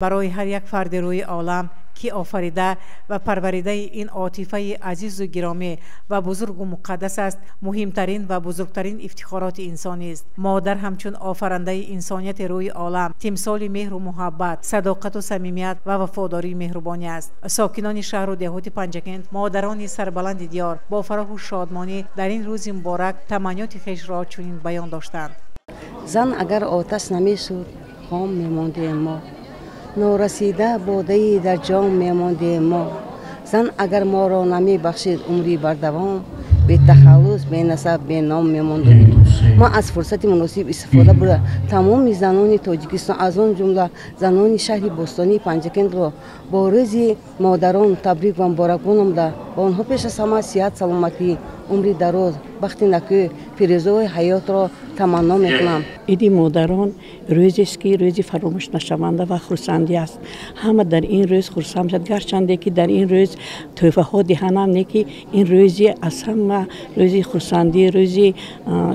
Барои ҳар як фарди рӯи олам, ки офарида ва парваридаи ин отифаи азизу гиромӣ ва бузургу муқаддас аст, муҳимтарин ва бузургтарин ифтихороти инсонист. Модар ҳамчун офарандаи инсонияти рӯи олам тимсоли меҳру муҳаббат, садоқату самимият ва вафодории меҳрубонӣ аст. Сокинони шаҳру деҳоти Панҷакент, модарони сарбаланди диёр бо фароҳу шодмонӣ дар ин рӯзи муборак таманниёти хешро чунин баён доштанд. Зан агар оташ намешуд, хом мемондем мо, норасида бодаи дар ҷом мемондем мо. Зан агар моро намебахшид умри бардавом, бетахаллус, бенасаб, беном мемондем. Мо аз фурсати муносиб истифода бурда, тамоми занони Тоҷикистон, аз он ҷумла занони шаҳри бостонии Панҷакентро бо рӯзи модарон табрик ва муборакбод намуда, ба онҳо пеш аз ҳама сиҳат, саломатӣ, умри дароз, бахти накӯ, пирӯзиҳои ҳаётро таманно мекунам. Иди модарон рӯзест, ки рӯзи фаромӯшнашаванда ва хурсандӣ аст. Ҳама дар ин рӯз хурсанд шад, гарчанде ки дар ин рӯз тӯҳфаҳо диҳанам, не ки ин рӯзи аз ҳама рӯзи хурсандӣ, рӯзи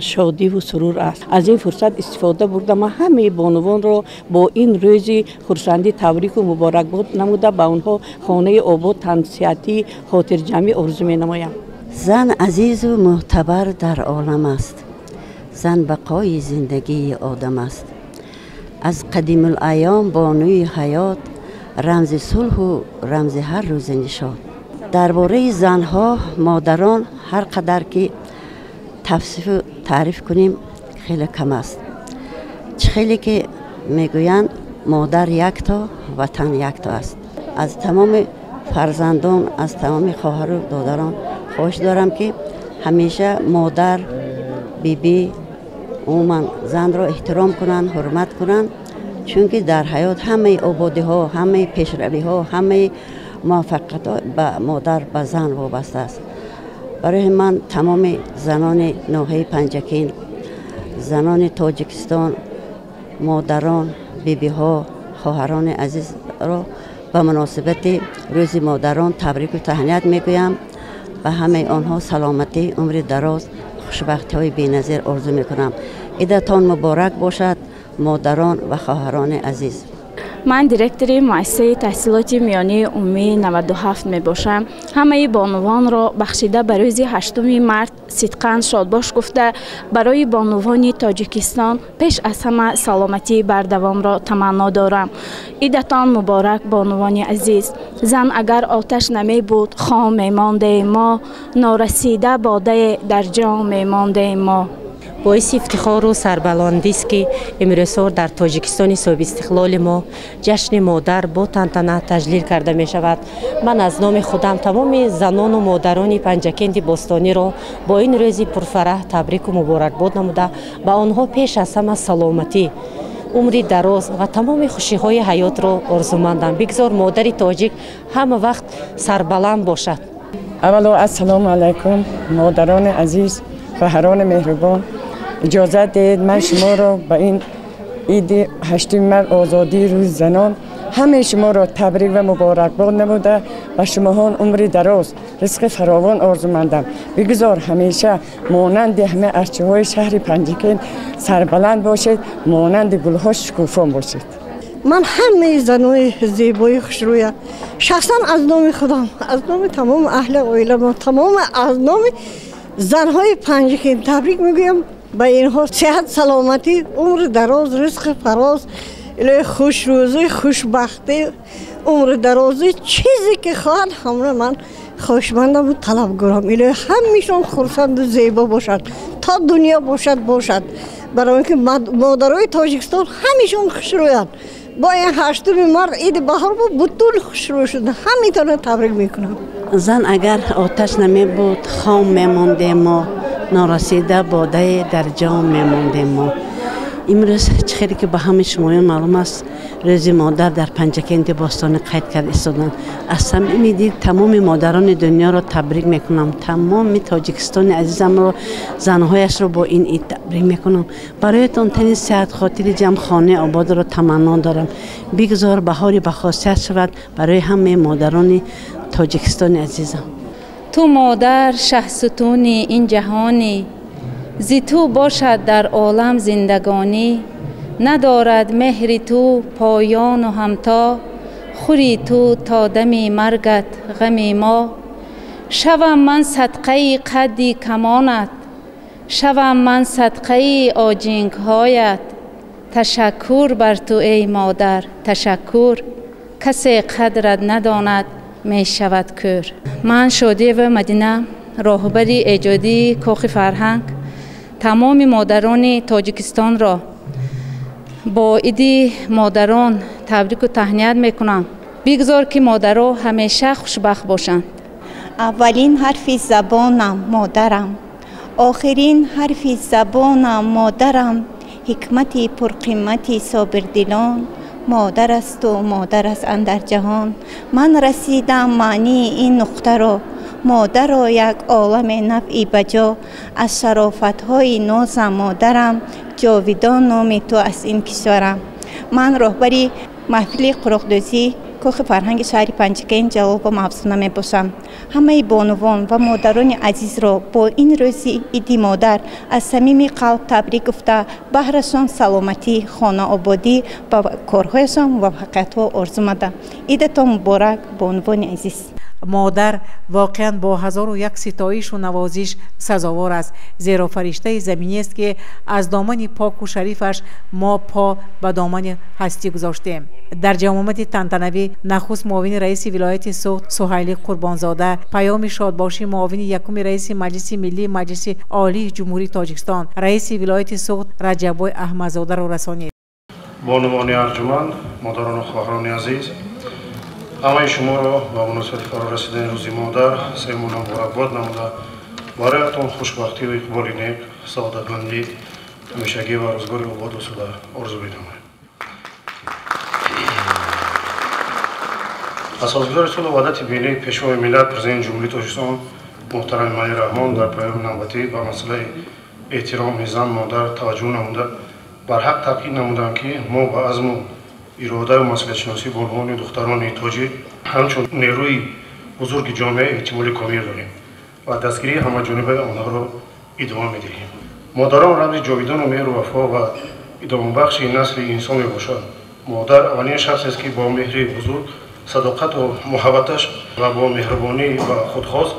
шодиву сурур аст. Аз ин фурсат истифода бурда, ман ҳамаи бонувонро бо ин рӯзи хурсандӣ табрику муборакбод намуда, ба онҳо хонаи обод, тансиҳатӣ, хотирҷамъӣ орзу менамоям. Зан азизу мӯътабар дар олам аст, зан бақои зиндагии одам аст. Аз қадимулайём бонуи ҳаёт, рамзи сулҳу рамзи ҳар рӯзи нишод. Дар бораи занҳо, модарон ҳар қадар ки тавсифу таъриф кунем, хеле кам аст. Чӣ хеле ки мегӯянд, модар якто, ватан якто аст. Аз тамоми фарзандон, аз тамоми хоҳару додарон хоҳиш дорам, ки ҳамеша модар, бибӣ, умуман занро эҳтиром кунанд, ҳурмат кунанд, чунки дар ҳаёт ҳамаи ободиҳо, ҳамаи пешравиҳо, ҳамаи муваффақиятҳо ба модар, ба зан вобаста аст. Барои ман тамоми занони ноҳияи Панҷакент, занони Тоҷикистон, модарон, бибиҳо, хоҳарони азизро ба муносибати рӯзи модарон табрику таҳният мегӯям. Ба ҳамаи онҳо саломатӣ, умри дароз, хушбахтиҳои беназир орзу мекунам. Идатон муборак бошад, модарон ва хоҳарони азиз. Ман директори муассисаи таҳсилоти миёнаи умумии 97 мебошам. Ҳамаи бонувонро бахшида ба рӯзи 8 март сидқан шодбош гуфта, барои бонувони Тоҷикистон пеш аз ҳама саломатии бардавомро таманно дорам. Идатон муборак, бонувони азиз. Зан агар оташ намебуд, хом мемондем мо, норасида бодае дар ҷом мемондем мо. Боиси ифтихору сарбаландист, ки имрӯзҳо дар Тоҷикистони соҳибистиқлоли мо ҷашни модар бо тантана таҷлил карда мешавад. Ман аз номи худам тамоми занону модарони Панҷакенти бостониро бо ин рӯзи пурфараҳ табрику муборакбод намуда, ба онҳо пеш аз ҳама саломатӣ, умри дароз ва тамоми хушиҳои ҳаётро орзумандам. Бигзор модари тоҷик ҳама вақт сарбаланд бошад. Аввало, ассалому алайкум, модарони азиз, хоҳарони меҳрубон. Иҷозат диҳед, ман шуморо ба ин иди 8 март, озодии рӯзи занон, ҳамаи шуморо табрик ва муборакбод намуда, ба шумоҳон умри дароз, ризқи фаровон орзумандам. Бигузор ҳамеша монанди ҳама арчаҳои шаҳри Панҷакент сарбаланд бошед, монанди гулҳо шукуфон бошед. Ман ҳамаи занои зебои хушрӯя шахсан аз номи худам, аз номи тамоми аҳли оиламон, тамоми аз номи занҳои Панҷакент табрик мегӯям. Ба инҳо сеҳат, саломатӣ, умри дароз, ризқи фароз, илоҳи хушрӯзӣ, хушбахтӣ, умри дарозӣ, чизе ки хоҳад, ҳамро ман хоҳишмандаму талабгорам. Илоҳи ҳамешон хурсанду зебо бошад, то дунё бошад, бошад. Барои ин ки модарои Тоҷикистон ҳамешон хушрӯянд, бо ин 8 март, иди баҳор, бо бутун хушрӯ шуда, ҳамитонро табрик мекунам. Зан агар оташ намебуд, хом мемондем мо, норасида бодае дар ҷом мемондем мо. Имрӯз, чӣ хеле ки ба ҳамаи шумоён маълум аст, рӯзи модар дар Панҷакенти бостонӣ қайд карда истоданд. Аз самими дил тамоми модарони дунёро табрик мекунам, тамоми Тоҷикистони азизамро, занҳояшро бо ин ид табрик мекунам. Бароятон тани сеҳат, хотири ҷамъ, хонаи ободро таманно дорам. Бигзор баҳори бахосият шавад барои ҳамаи модарони Тоҷикистони азизам. Ту модар шаҳсутуни ин ҷаҳонӣ, зи ту бошад дар олам зиндагонӣ. Надорад меҳри ту поёну ҳамто, хӯри ту то дами маргат ғами мо. Шавам ман садқаи қадди камонат, шавам ман садқаи оҷингҳоят. Ташаккур бар ту эй модар, ташаккур, касе қадрат надонад мешавад кӯр. Ман Шодиева Мадина, роҳбари эҷодии Кохи фарҳанг, тамоми модарони Тоҷикистонро бо иди модарон табрику таҳният мекунам. Бигзор ки модаро ҳамеша хушбахт бошанд. Аввалин ҳарфи забонам модарам, охирин ҳарфи забонам модарам, ҳикмати пурқимати собирдилон модар асту модар аст андар ҷаҳон. Ман расидам маънии ин нуқтаро, модаро як оламе навъи баҷо. Аз шарофатҳои нозам модарам, ҷовидон номи ту аз ин кишварам. Ман роҳбари маҳфили қуроқдӯзӣ Кохи фарҳанги шаҳри Панҷакент Ҷалолова Мавзуна мебошам. Ҳамаи бонувон ва модарони азизро бо ин рӯзи иди модар аз самими қалб табрик гуфта, баҳрашон саломатӣ, хонаободӣ ва корҳояшон муваффақиятҳо орзу мадам. Идатон муборак, бонувони азиз. Модар воқеан бо 1001 ситоишу навозиш сазовор аст, зеро фариштаи заминест, ки аз домани поку шарифаш мо по ба домани ҳастӣ гузоштем. Дар ҷамъомади тантанавӣ нахуст муовини раиси вилояти Суғд Суҳайлӣ Қурбонзода паёми шодбошии муовини якуми раиси Маҷлиси миллии Маҷлиси Олии Ҷумҳурии Тоҷикистон, раиси вилояти Суғд Раҷаббой Аҳмадзодаро расонид. Бонувони арҷуманд, модарону хоҳарони азиз, ҳамаи шуморо ба муносибати фаро расидани рӯзи модар самимона муборакбод намуда, бароятон хушбахтию иқболи нек, саодатмандӣ, ҳамешагӣ ва рӯзгори ободу осуда орзу менамоям. Асосгузори сулҳу ваҳдати миллӣ, Пешвои миллат, Президенти Ҷумҳурии Тоҷикистон муҳтарам Эмомалӣ Раҳмон дар паёми навбатӣ ба масъалаи эҳтироми зан модар таваҷҷӯҳ намуда, барҳақ таъкид намуданд, ки мо ба азму иродаю масъулиятшиносии бонувони духтарони тоҷик ҳамчун нерӯи бузурги ҷомеа эҳтимоли комил дорем ва дастгирии ҳамаҷонибаи онҳоро идома медиҳем. Модарон рамзи ҷовидону меҳру вафо ва идомабахши насли инсон мебошанд. Модар аввалин шахсест, ки бо меҳри бузург, садоқату муҳаббаташ ва бо меҳрубонӣ ва худхост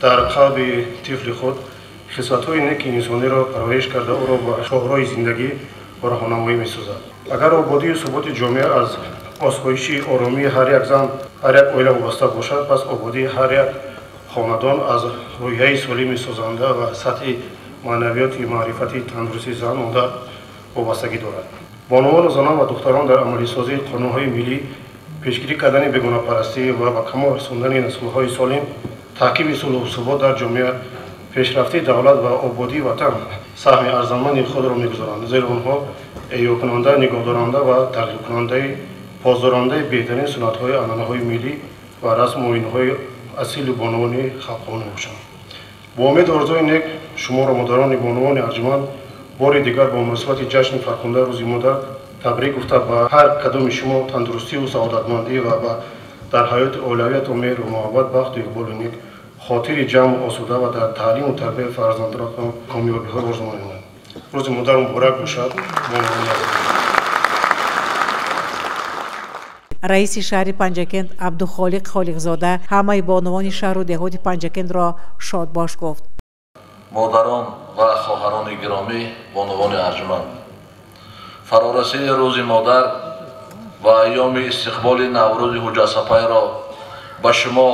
дар қалби тифли худ хислатҳои неки инсониро парвариш карда, ӯро ба шоҳроҳи зиндагӣ ва роҳнамоӣ месозад. Агар ободию суботи ҷомеа аз осоиши оромии ҳар як зан, ҳар як оила вобаста бошад, пас ободии ҳар як хонадон аз рӯҳияи солими созанда ва сатҳи маънавиёти маърифати тандурустии зан модар вобастагӣ дорад. Бонувону занон ва духтарон дар амалисозии қонунҳои миллӣ, пешгирӣ кардани бегонапарастӣ ва ба камол расондани наслҳои солим, таҳкими сулҳу субот дар ҷомеа, пешрафти давлат ва ободии ватан саҳми арзанманди худро мегузоранд, зеро онҳо эҳёкунанда, нигоҳдоранда ва тарғибкунандаи посдорандаи беҳтарин суннатҳои анъанаҳои миллӣ ва расму оинҳои асили бонувони халқҳо мебошанд. Бо умеду орзуи нек шуморо, модарони бонувони арҷуманд, бори дигар бо муносибати ҷашни фархундаи рӯзи модар табрик гуфта, ба ҳар кадоми шумо тандурустию саодатмандӣ ва ба дар ҳаёти оилавиятон меҳру муҳаббат, бахту иқболи нек, хотири ҷамъу осуда ва дар таълиму тарбияи фарзандонатон комёбиҳо орзу менамоям. Рӯзи модар муборак бошад, бонувони азиз. Раиси шаҳри Панҷакент Абдухолиқ Холиқзода ҳамаи бонувони шаҳру деҳоти Панҷакентро шодбош гуфт. Модарон ва хоҳарони гиромӣ, бонувони арҷуманд, фарорасиди рӯзи модар ва айёми истиқболи Наврӯзи ҳуҷҷатсапайро ба шумо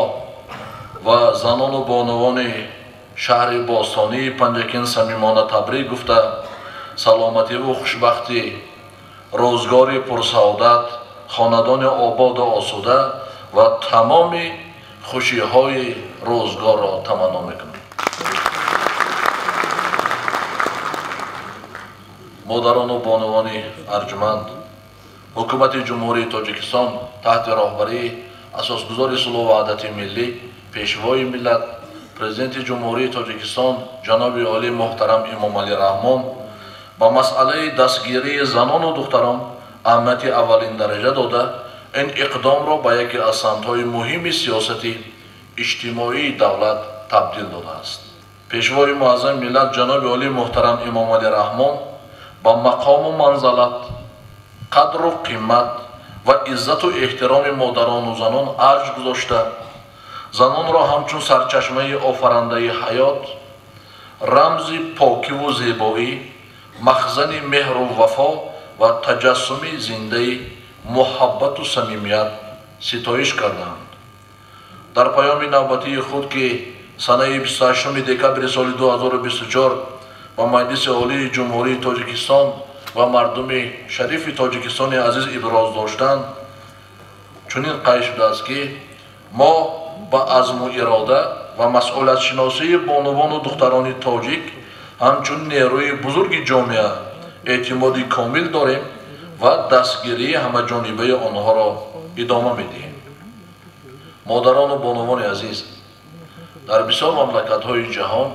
ва занону бонувони шаҳри бостонии Панҷакент самимона табрик гуфта, саломативу хушбахтӣ, рӯзгори пурсаодат, хонадони ободу осуда ва тамоми хушиҳои рӯзгорро таманно мекунам. Модарону бонувони арҷуманд, ҳукумати Ҷумҳурии Тоҷикистон таҳти роҳбарии асосгузори сулҳу ваҳдати миллӣ, Пешвои миллат, Президенти Ҷумҳурии Тоҷикистон ҷаноби олӣ муҳтарам Эмомалӣ Раҳмон ба масъалаи дастгирии занону духтарон аҳамияти аввалин дараҷа дода, ин иқдомро ба яке аз самтҳои муҳими сиёсати иҷтимоии давлат табдил додааст. Пешвои муаззами миллат ҷаноби олӣ муҳтарам Эмомалӣ Раҳмон Ба мақому манзалат, қадру қимат ва иззату эҳтироми модарону занон арҷ гузошта, занонро ҳамчун сарчашмаи офарандаи ҳаёт, рамзи покиву зебоӣ, махзани меҳру вафо ва таҷассуми зиндаи муҳаббату самимият ситоиш кардаанд. Дар паёми навбатии худ, ки санаи 28 декабри соли 2024 ба Маҷлиси Олии Ҷумҳурии Тоҷикистон ва мардуми шарифи Тоҷикистони азиз иброз доштанд, чунин қайд шудааст, ки мо ба азму ирода ва масъулиятшиносии бонувону духтарони тоҷик ҳамчун нерӯи бузурги ҷомеа эътимоди комил дорем ва дастгирии ҳамаҷонибаи онҳоро идома медиҳем. Модарону бонувони азиз, дар бисёр мамлакатҳои ҷаҳон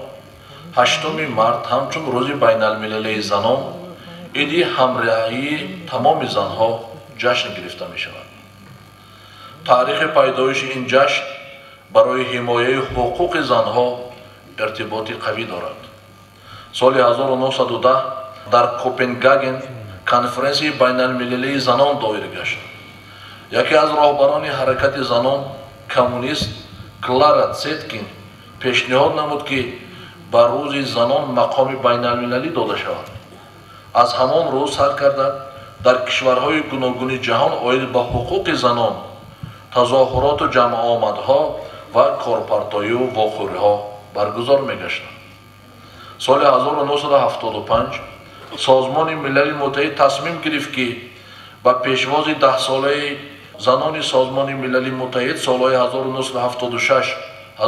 8 март ҳамчун рӯзи байналмилалии занон, иди ҳамраҳии тамоми занҳо ҷашн гирифта мешавад. Таърихи пайдоиши ин ҷашн барои ҳимояи ҳуқуқи занҳо иртиботи қавӣ дорад. Соли 1910 дар Копенгаген конференсияи байналмилалии занон доир гашт. Яке аз роҳбарони ҳаракати занон, коммунист Клара Цеткин, пешниҳод намуд, ки ба рӯзи занон мақоми байналмилалӣ дода шавад. Аз ҳамон рӯз сар карда дар кишварҳои гуногуни ҷаҳон оид ба ҳуқуқи занон тазоҳуроту ҷамъомадҳо ва корпартоию вохӯриҳо баргузор мегаштанд. Соли 1975 Созмони Милали Муттаҳид тасмим гирифт, ки ба пешвози 10-солаи занони Созмони Милали Муттаҳид солҳои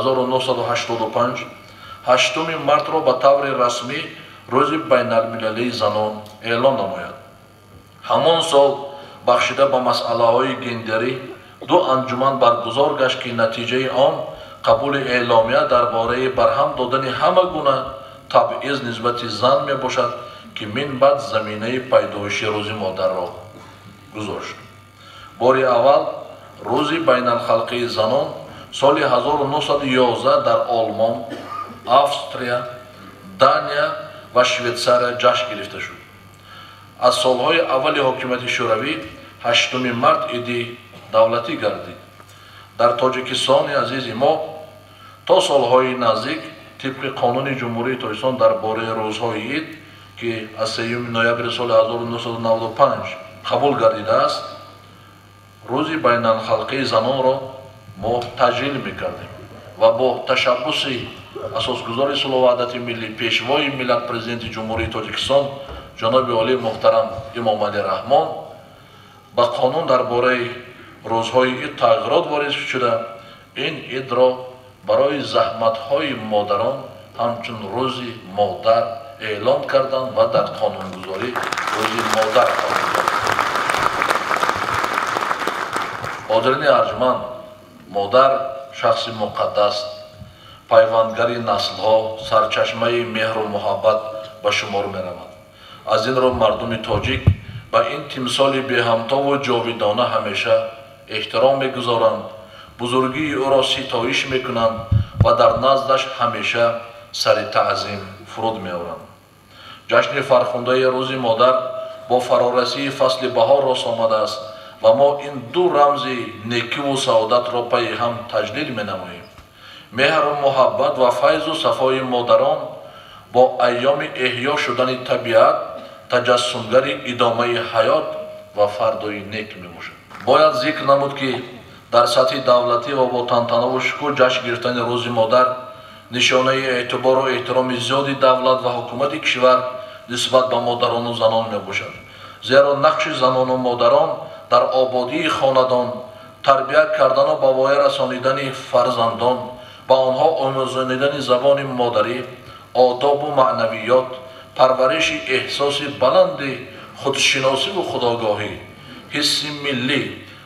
1976-1985 8 мартро ба таври расмӣ рӯзи байналмилалии занон эълон намояд. Ҳамон сол бахшида ба масъалаҳои гендерӣ ду анҷуман баргузор гашт, ки натиҷаи он қабули эъломия дар бораи барҳам додани ҳама гуна табъиз нисбати зан мебошад, ки минбаъд заминаи пайдоиши рӯзи модарро гузошт. Бори аввал рӯзи байналхалқии занон соли 1911 дар Олмон, Австрия, Дания ва Швейтсария ҷашн гирифта шуд. Аз солҳои аввали ҳокимияти Шӯравӣ 8 март иди давлатӣ гардид. Дар Тоҷикистони азизи мо то солҳои наздик тибқи қонуни Ҷумҳурии Тоҷикистон дар бораи рӯзҳои ид, ки аз 3 ноябри соли 1995 қабул гардидааст, рӯзи байналхалқии занонро мо таҷлил мекардем ва бо ташаббуси асосгузори сулҳу ваҳдати миллӣ, пешвои миллат, президенти Ҷумҳурии Тоҷикистон ҷаноби олии муҳтарам Эмомалӣ Раҳмон ба қонун дар бораи рӯзҳои ид тағйирот ворид шуда, ин идро барои заҳматҳои модарон ҳамчун рӯзи модар эълон карданд ва дар қонунгузорӣ рӯзи модар қабул карданд. Ҳозирини арҷманд, модар шахси муқаддас, пайвандгари наслҳо, сарчашмаи меҳру муҳаббат ба шумор меравад. Аз ин рӯ мардуми тоҷик ба ин тимсоли беҳамтову ҷовидона ҳамеша эҳтиром мегузоранд, бузургии ӯро ситоиш мекунанд ва дар наздаш ҳамеша сари таъзим фуруд меоранд. Ҷашни фархундаи рӯзи модар бо фарорасии фасли баҳор рост омадааст ва мо ин ду рамзи некиву саодатро пайи ҳам таҷлил менамоем. Меҳру муҳаббат ва файзу сафои модарон бо айёми эҳё шудани табиат таҷассумгари идомаи ҳаёт ва фардои нек мебошад. Бояд зикр намуд, ки дар сатҳи давлатӣ ва бо тантанаву шукӯҳ ҷашн гирифтани рӯзи модар нишонаи эътибору эҳтироми зиёди давлат ва ҳукумати кишвар нисбат ба модарону занон мебошад. Зеро нақши занону модарон дар ободии хонадон, тарбия кардану ба воя расонидани фарзандон, ба онҳо омӯзонидани забони модарӣ, одобу маънавиёт, парвариши эҳсоси баланди худшиносиву худогоҳӣ, ҳисси миллӣ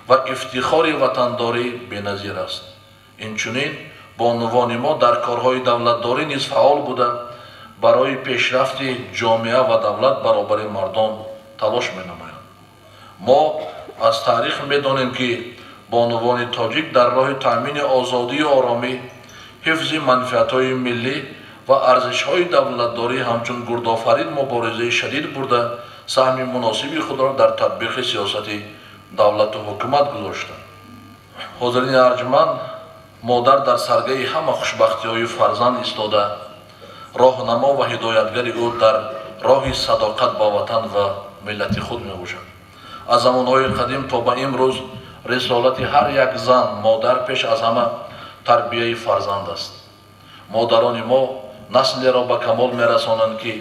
ва ифтихори ватандорӣ беназир аст. Инчунин бонувони мо дар корҳои давлатдорӣ низ фаъол буда, барои пешрафти ҷомеа ва давлат баробари мардон талош менамоянд. Мо аз таърих медонем, ки бонувони тоҷик дар роҳи таъмини озодию оромӣ, ҳифзи манфиатҳои миллӣ ва арзишҳои давлатдорӣ ҳамчун гурдофарид муборизаи шадид бурда, саҳми муносиби худро дар татбиқи сиёсати давлату ҳукумат гузоштанд. Ҳозирини арҷманд, модар дар саргаи ҳама хушбахтиҳои фарзанд истода, роҳнамо ва ҳидоятгари ӯ дар роҳи садоқат ба ватан ва миллати худ мебошад. Аз замонҳои қадим то ба имрӯз рисолати ҳар як зан, модар пеш аз ҳама тарбияи фарзанд аст. Модарони мо наслеро ба камол мерасонанд, ки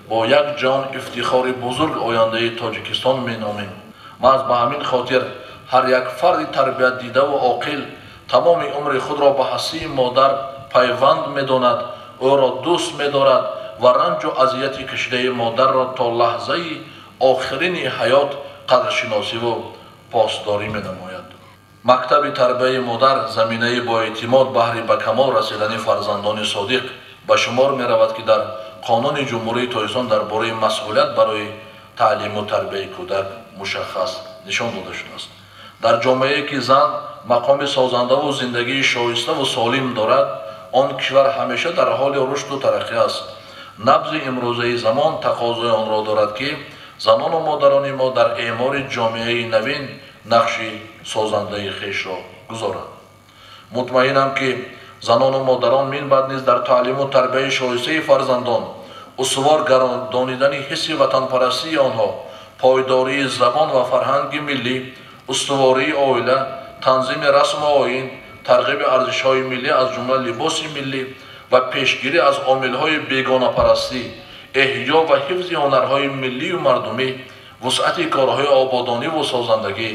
бо як ҷон ифтихори бузург ояндаи Тоҷикистон меномем. Маҳз ба ҳамин хотир ҳар як фарди тарбиятдидаву оқил тамоми умри худро ба ҳастии модар пайванд медонад, ӯро дӯст медорад ва ранҷу азияти кашидаи модарро то лаҳзаи охирини ҳаёт қадршиносиву посдорӣ менамояд. Мактаби тарбияи модар заминаи боэътимод баҳри ба камол расидани фарзандони содиқ ба шумор меравад, ки дар Қонуни Ҷумҳурии Тоҷикистон дар бораи масъулият барои таълиму тарбияи кӯдак мушаххас нишон дода шудааст. Дар ҷомеае ки зан мақоми созандаву зиндагии шоиставу солим дорад, он кишвар ҳамеша дар ҳоли рушду тараққӣ аст. Набзи имрӯзаи замон тақозои онро дорад, ки занону модарони мо дар эъмори ҷомеаи навин нақши созандаи хешро гузоранд. Мутмаинам, ки занону модарон минбаъд низ дар таълиму тарбияи шоистаи фарзандон, устувор гардонидани ҳисси ватанпарастии онҳо, пойдории забон ва фарҳанги миллӣ, устувории оила, танзими расму оин, тарғиби арзишҳои миллӣ аз ҷумла либоси миллӣ ва пешгирӣ аз омилҳои бегонапарастӣ, эҳё ва ҳифзи ҳунарҳои миллию мардумӣ, вусъати корҳои ободониву созандагӣ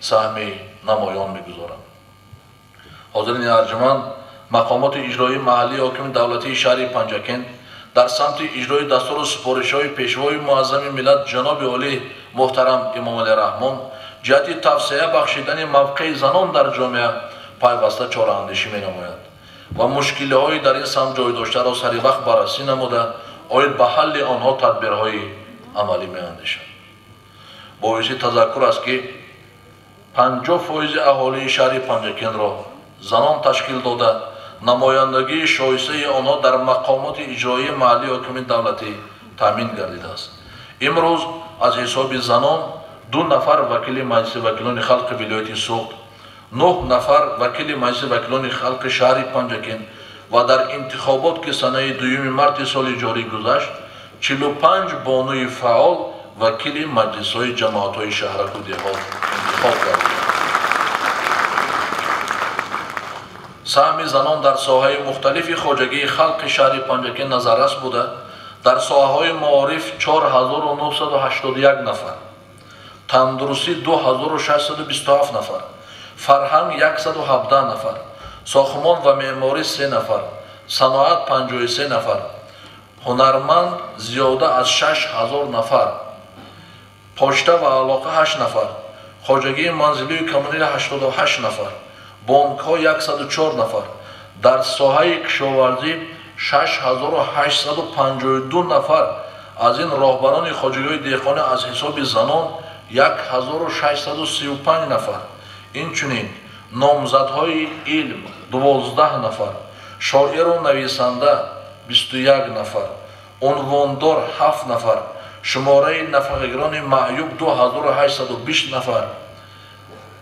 саҳми намоён мегузоранд. Ҳозирини арҷманд, мақомоти иҷроии маҳаллии ҳокими давлатии шаҳри Панҷакент дар самти иҷрои дастуру супоришҳои пешвои муаззами миллат ҷаноби олӣ муҳтарам Эмомалӣ Раҳмон ҷиҳати тавсеа бахшидани мавқеи занон дар ҷомеа пайваста чораандешӣ менамояд ва мушкилиҳои дар ин самт ҷой доштаро сари вақт баррасӣ намуда, оид ба ҳалли онҳо тадбирҳои амалӣ меандешад. Боиси тазаккур аст, ки 50% аҳолии шаҳри Панҷакентро занон ташкил дода, намояндагии шоистаи онҳо дар мақомоти иҷроии маҳаллии ҳокимияти давлатӣ таъмин гардидааст. Имрӯз аз ҳисоби занон 2 нафар вакили Маҷлиси вакилони халқи вилояти Суғд, 9 нафар вакили Маҷлиси вакилони халқи шаҳри Панҷакент ва дар интихобот, ки санаи 2 марти соли ҷорӣ гузашт, 45 бонуи фаъол вакили маҷлисҳои ҷамоатҳои шаҳраку деҳот интихоб гардиданд. Саҳми занон дар соҳаи мухталифи хоҷагии халқи шаҳри Панҷакент назаррас буда, дар соҳаҳои маориф 4981 нафар, тандурустӣ 2627 нафар, фарҳанг 117 нафар, сохтмон ва меъморӣ 3 нафар, саноат 53 нафар, ҳунарманд зиёда аз 6000 нафар, почта ва алоқа 8 нафар, хоҷагии манзилию коммуналӣ 88 нафар, бонкҳо 104 нафар, дар соҳаи кишоварзӣ 6852 нафар, аз ин роҳбарони хоҷагиҳои деҳқонӣ аз ҳисоби занон 1635 нафар, инчунин номзадҳои илм 12 нафар, шоиру нависанда 21 нафар, унвондор 7 нафар, шумораи нафақагирони маъюб 2820 нафар,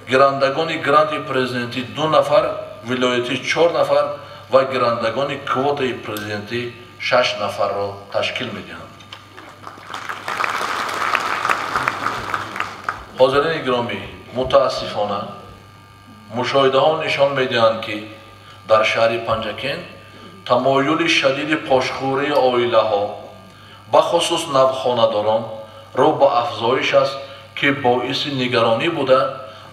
гирандагони гранти президентӣ 2 нафар, вилоятӣ 4 нафар ва гирандагони квотаи президентӣ 6 нафарро ташкил медиҳанд. Ҳозирини гиромӣ, мутаассифона мушоҳидаҳо нишон медиҳанд, ки дар шаҳри Панҷакент тамоюли шадиди пошхӯрии оилаҳо, бахусус навхонадорон, рӯ ба афзоиш аст, ки боиси нигаронӣ буда,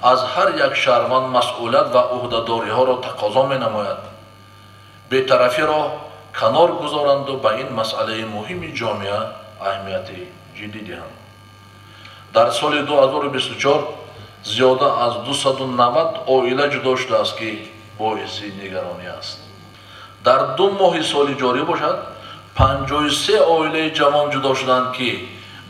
аз ҳар як шаҳрванд масъулият ва ӯҳдадориҳоро тақозо менамояд. Бетарафиро канор гузоранду ба ин масъалаи муҳими ҷомеа аҳамияти ҷиддӣ диҳанд. Дар соли 2024 зиёда аз 290 оила ҷудо шудааст, ки боиси нигаронӣ аст. Дар 2 моҳи соли ҷорӣ бошад, 53 оилаи ҷавон ҷудо шуданд, ки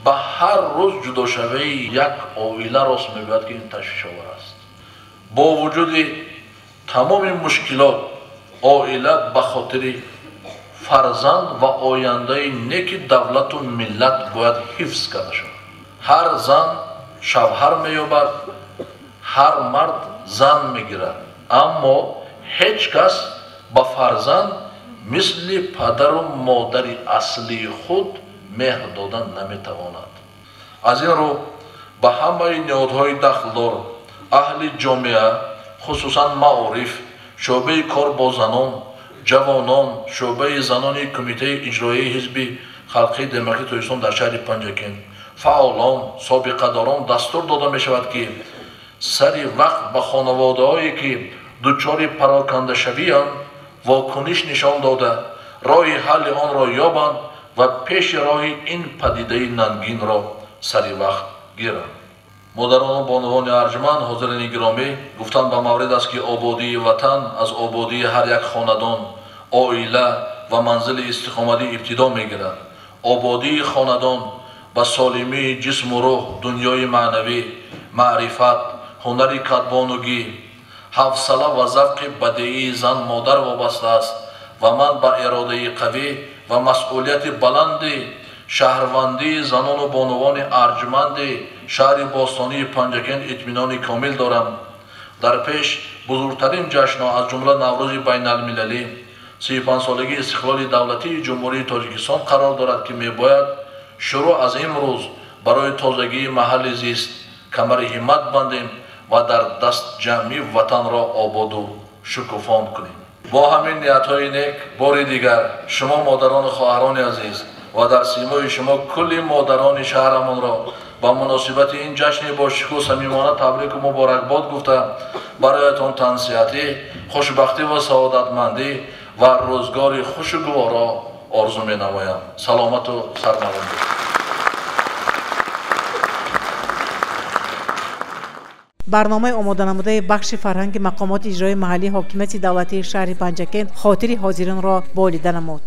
ба ҳар рӯз ҷудошавии як оила рост мегӯяд, ки ин ташвишовар аст. Бо вуҷуди тамоми мушкилот оила ба хотири фарзанд ва ояндаи неки давлату миллат бояд ҳифз карда шавад. Ҳар зан шавҳар меёбад, ҳар мард зан мегирад, аммо ҳеҷ кас ба фарзанд мисли падару модари аслии худ меҳр додан наметавонад. Аз ин рӯ ба ҳамаи ниҳодҳои дахлдор, аҳли ҷомеа, хусусан маориф, шӯъбаи кор бо занон, ҷавонон, шӯъбаи занони Кумитаи иҷроияи Ҳизби Халқии Демократии Тоҷикистон дар шаҳри Панҷакент, фаъолон, собиқадорон дастур дода мешавад, ки сари вақт ба хонаводаҳое, ки дучори парокандашавианд, вокуниш нишон дода, роҳи ҳалли онро ёбанд ва пеши роҳи ин падидаи нангинро сари вақт гиранд. Модарону бонувони арҷманд, ҳозирини гиромӣ, гуфтан ба маврид аст, ки ободии ватан аз ободии ҳар як хонадон, оила ва манзили истиқоматӣ ибтидо мегирад. Ободии хонадон ба солимии ҷисму рӯҳ, дунёи маънавӣ, маърифат, ҳунари кадбонугӣ, ҳавсала ва завқи бадеии зан модар вобаста аст ва ман ба иродаи қавӣ ва масъулияти баланди шаҳрвандии занону бонувони арҷманди шаҳри бостонии Панҷакент итминони комил дорам. Дар пеш бузургтарин ҷашнҳо, аз ҷумла Наврӯзи байналмилалӣ, 35-солагии истиқлоли давлатии Ҷумҳурии Тоҷикистон қарор дорад, ки мебояд шурӯъ аз имрӯз барои тозагии маҳалли зист камари ҳиммат бандем ва дар дастҷамъӣ ватанро ободу шукуфон кунем. Бо ҳамин ниятҳои нек бори дигар шумо модарону хоҳарони азиз ва дар симои шумо кулли модарони шаҳрамонро ба муносибати ин ҷашни бошукӯҳ самимона табрику муборакбод гуфта, бароятон тансиҳатӣ, хушбахтӣ ва саодатмандӣ ва рӯзгори хушу гуворо орзу менамоям. Саломату сарбаланд. Барномаи омоданамудаи бахши фарҳанги мақомоти иҷроии маҳаллии ҳокимияти давлатии шаҳри Панҷакент хотири ҳозиринро болида намуд.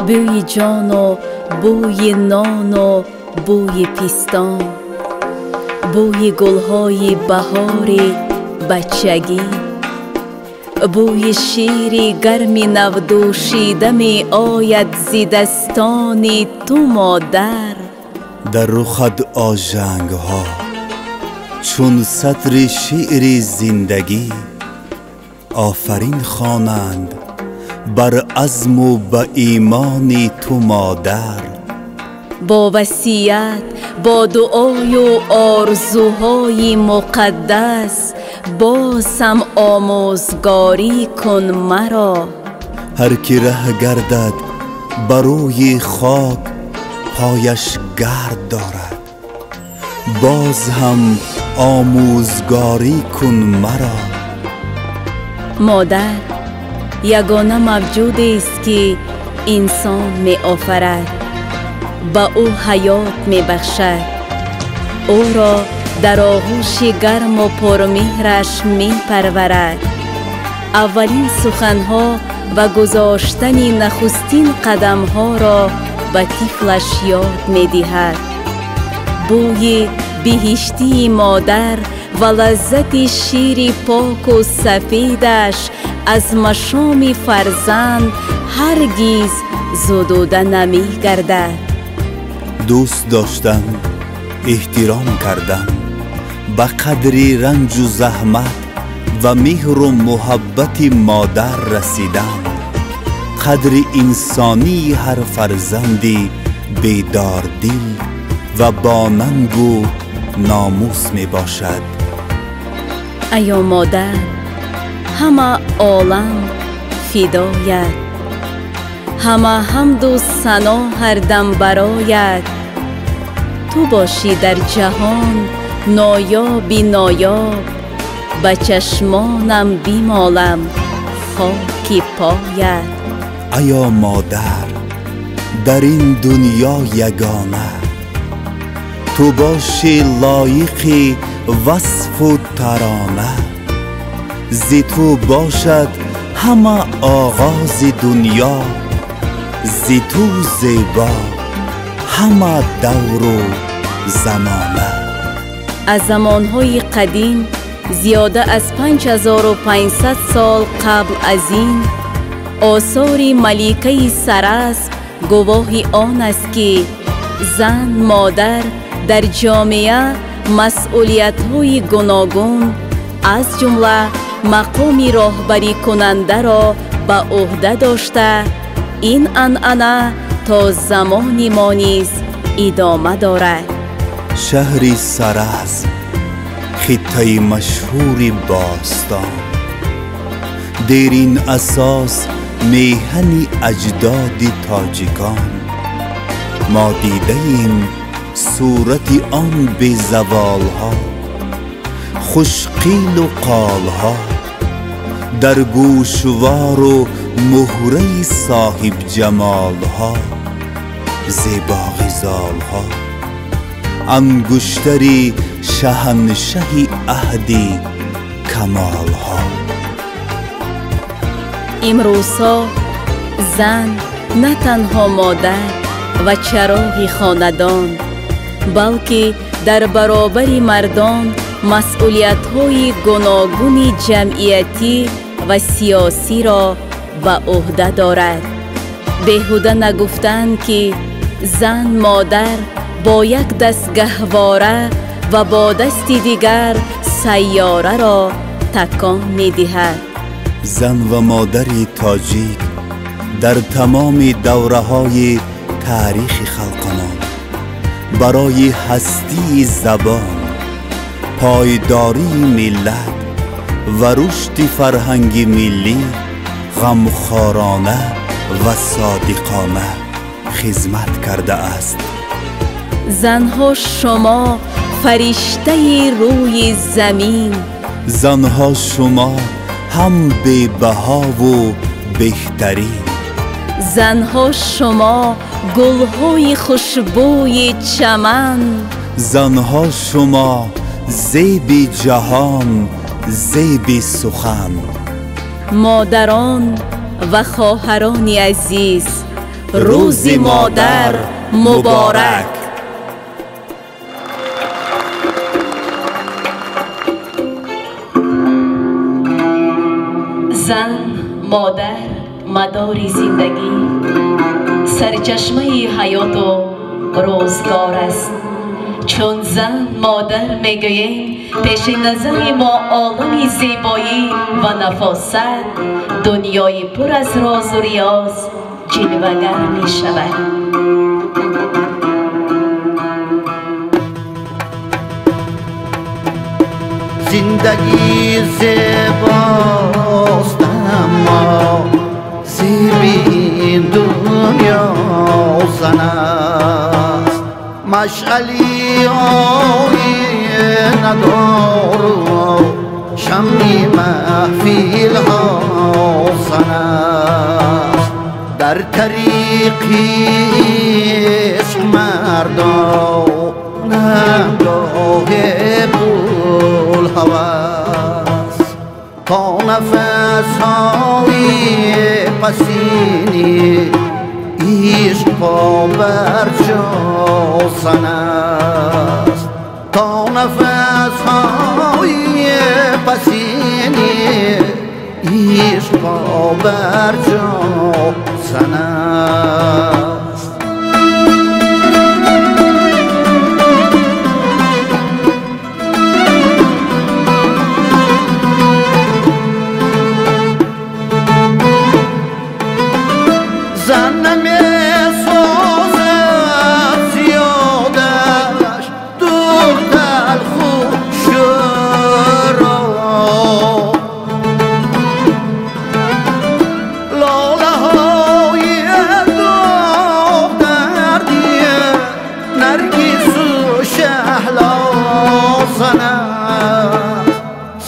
Бӯи ҷону бӯи нону бӯи пистон, бӯи гулҳои баҳори бачагӣ, бӯи шири гарми навдӯшида меояд зи дастони ту модар. Дар рухат ожангҳо чун сатри шеъри зиндагӣ офарин хонанд бар азму ба имони ту модар. Бо васият, бо дуою орзуҳои муқаддас боз ҳам омӯзгорӣ кун маро. Ҳар ки раҳ гардад ба рӯи хок пояш гард дорад, боз ҳам омӯзгорӣ кун маро. Модар ягона мавҷудест ки инсон меофарад, ба ӯ ҳаёт мебахшад, ӯро дар оғӯши гарму пурмеҳраш мепарварад. Аввалин суханҳо ва гузоштани нахустин қадамҳоро ба тифлаш ёд медиҳад. Бӯи биҳиштии модар ва лаззати шири поку сафедаш аз машоми фарзанд ҳаргиз зудуда намегардад. Дӯст доштан, эҳтиром кардан, ба қадри ранҷу заҳмат ва меҳру муҳаббати модар расидан, қадри инсонии ҳар фарзанди бедордил ва бо нангу номус мебошад. Аё модар, ҳама олам фидоят, ҳама ҳамду сано ҳардам барояд. Ту бошӣ дар ҷаҳон ноёби ноёб, ба чашмонам бимолам хоки поят. Аё модар, дар ин дунё ягона, ту бошӣ лоиқи васфу тарона. Зи ту бошад ҳама оғози дунё, зи ту зебо ҳама давру замона. Аз замонҳои қадим зиёда аз 5500 сол қабл аз ин осори маликаи Сарасп гувоҳи он аст, ки зан модар дар ҷомеа масъулиятҳои гуногун аз ҷумла мақоми роҳбарикунандаро ба ӯҳда дошта, ин анъана то замони мо низ идома дорад. Шаҳри Сарасп, хиттаи машҳури бостон, дерин асос меҳани аҷдоди тоҷикон. Мо дидаем сурати он безаволҳо, хушқилу қолҳо, дар гӯшвору муҳраи соҳибҷамолҳо, зебоғизолҳо, ангуштари шаҳаншаҳи аҳди камолҳо. Имрӯзҳо зан на танҳо модар ва чароғи хонадон, балки дар баробари мардон масъулиятҳои гуногуни ҷамъиятӣ ва сиёсиро ба ӯҳда дорад. Беҳуда нагуфтанд, ки зан модар бо як даст гаҳвора ва бо дасти дигар сайёраро такон медиҳад. Зан ва модари тоҷик дар тамоми давраҳои таърихи халқамон барои ҳастии забон, пойдории миллат ва рушди фарҳанги миллӣ ғамхорона ва содиқона хизмат кардааст. Занҳо шумо фариштаи рӯи замин, занҳо шумо ҳам бебаҳову беҳтарин, занҳо шумо гулҳои хушбӯи чаман, занҳо шумо зеби ҷаҳон, зеби сухан. Модарон ва хоҳарони азиз, Рӯзи модар муборак. Зан, модар, мадори зиндагӣ, сарчашмаи ҳаёту рӯзгор аст. Чун зан модар мегӯем, пеши назари мо олами зебоӣ ва нафосат, дунёи пур аз розу риёз ҷилвагар мешавад. Зиндагӣ зебост, аммо зеби ин дунё зан аст. Машъали оинадор шамъи маҳфилҳо зан аст. Дар тариқи ишқ мардон гоҳе булҳавас, то нафасҳои пасини ишқ побарҷо зан аст. То нафасҳои пасини ишқ побарҷо зан аст. Зан намесозад зиёдаш дур талху шӯро, лолаҳои доғдарди наргису шаҳло зан аст.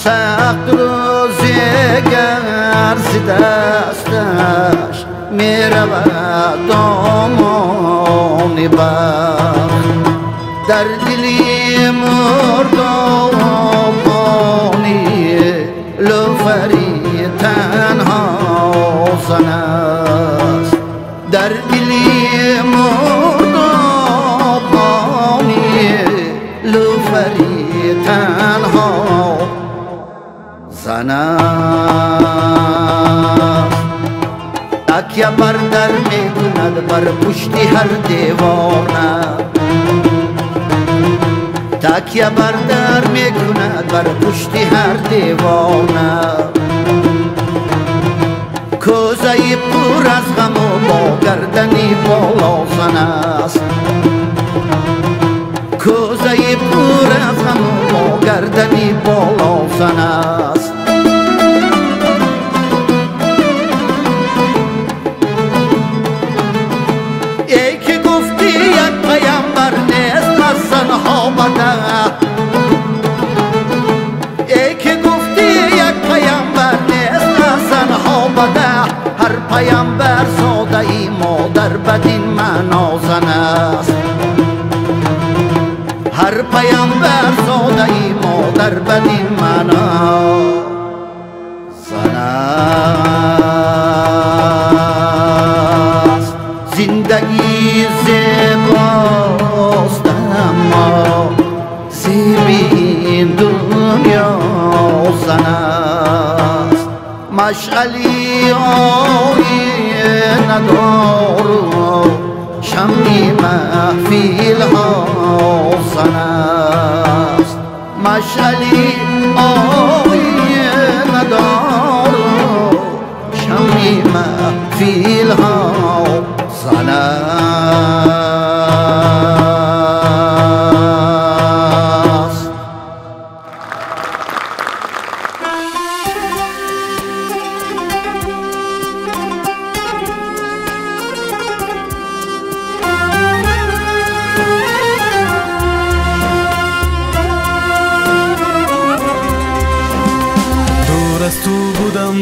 Сахт рӯзе гар зи дасташ меравад домони бахт, дар дили мурдобони луфари танҳо зан аст. Дар дили мурдобони луфари танҳо зан аст. Такя бар дар мекунад бар пушти ҳар девона, такя бар дар мекунад бар пушти ҳар девона. Кӯзаи пур аз ғаму бо гардани боло зан аст. Кӯзаи пур аз ғаму бо гардани боло зан аст. Эй ки гуфтӣ як паямбар нест аз занҳо бада, эй ки гуфтӣ як паямбар нест аз занҳо бада, ҳар паямбар зодаи модар бадин маъно зан аст. Ҳар паямбар зодаи модар бадин маъно зан аст. Зиндагӣ зебост, аммо зеби ин дунё зан аст. Машъали оинадор шамъи маҳфилҳо зан аст. Машъали оинадор шамъи маҳфилҳо зан аст. Дур аз ту будам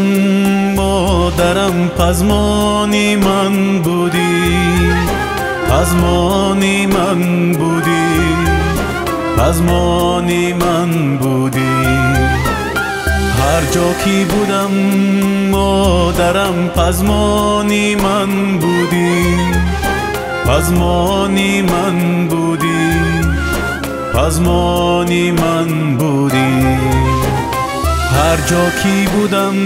модарам, пазмони ман будӣ, пазмони ман будӣ, пазмони ман будӣ. Ҳар ҷо ки будам модарам пазмони ман будӣ, пазмони ман будӣ, пазмони ман будӣ. Ҳар ҷо ки будам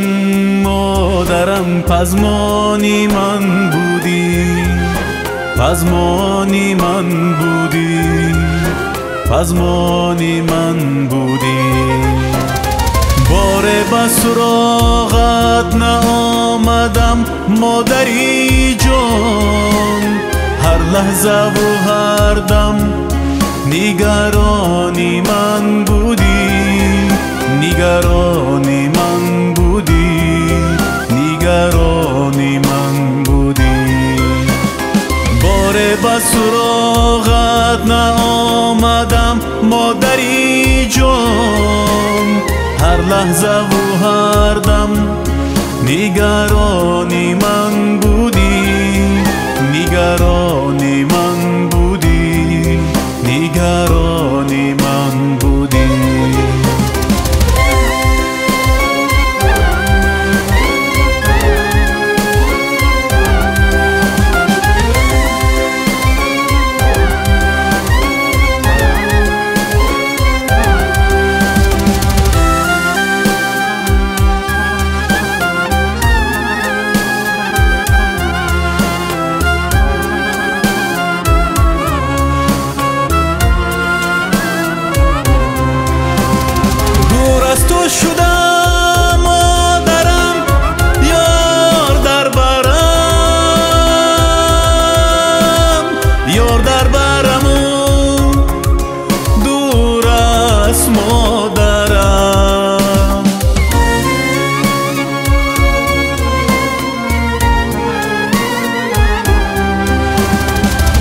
модарам пазмони ман будӣ, пазмони ман будӣ, пазмони ман будӣ. Боре ба суроғат наомадам модари ҷон, ҳар лаҳзаву ҳар дам нигарони ман будӣ, нигарони ман будӣ, нигарони ман будӣ. Боре ба суроғат наомадам модари ҷон, ҳар лаҳзаву ҳар дам нигарони ман будӣ, нигарони ман будӣ, нигарони ман будӣ. Шудам модарам ёр дар барам, ёр дар бараму дур аз модарам.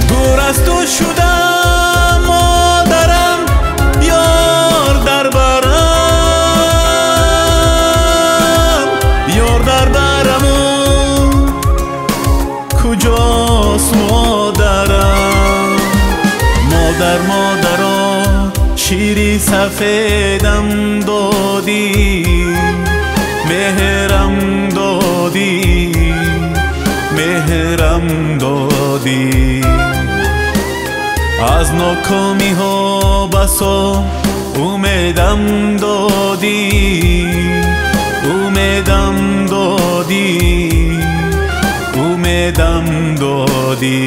Дур аз ту шудам модарам ёр дар барам, куҷост модарам? Модар, модаро, шири сафедам додӣ, меҳрам додӣ, меҳрам додӣ. Аз нокомиҳо басо умедам додӣ, умедам додӣ, умедам додӣ.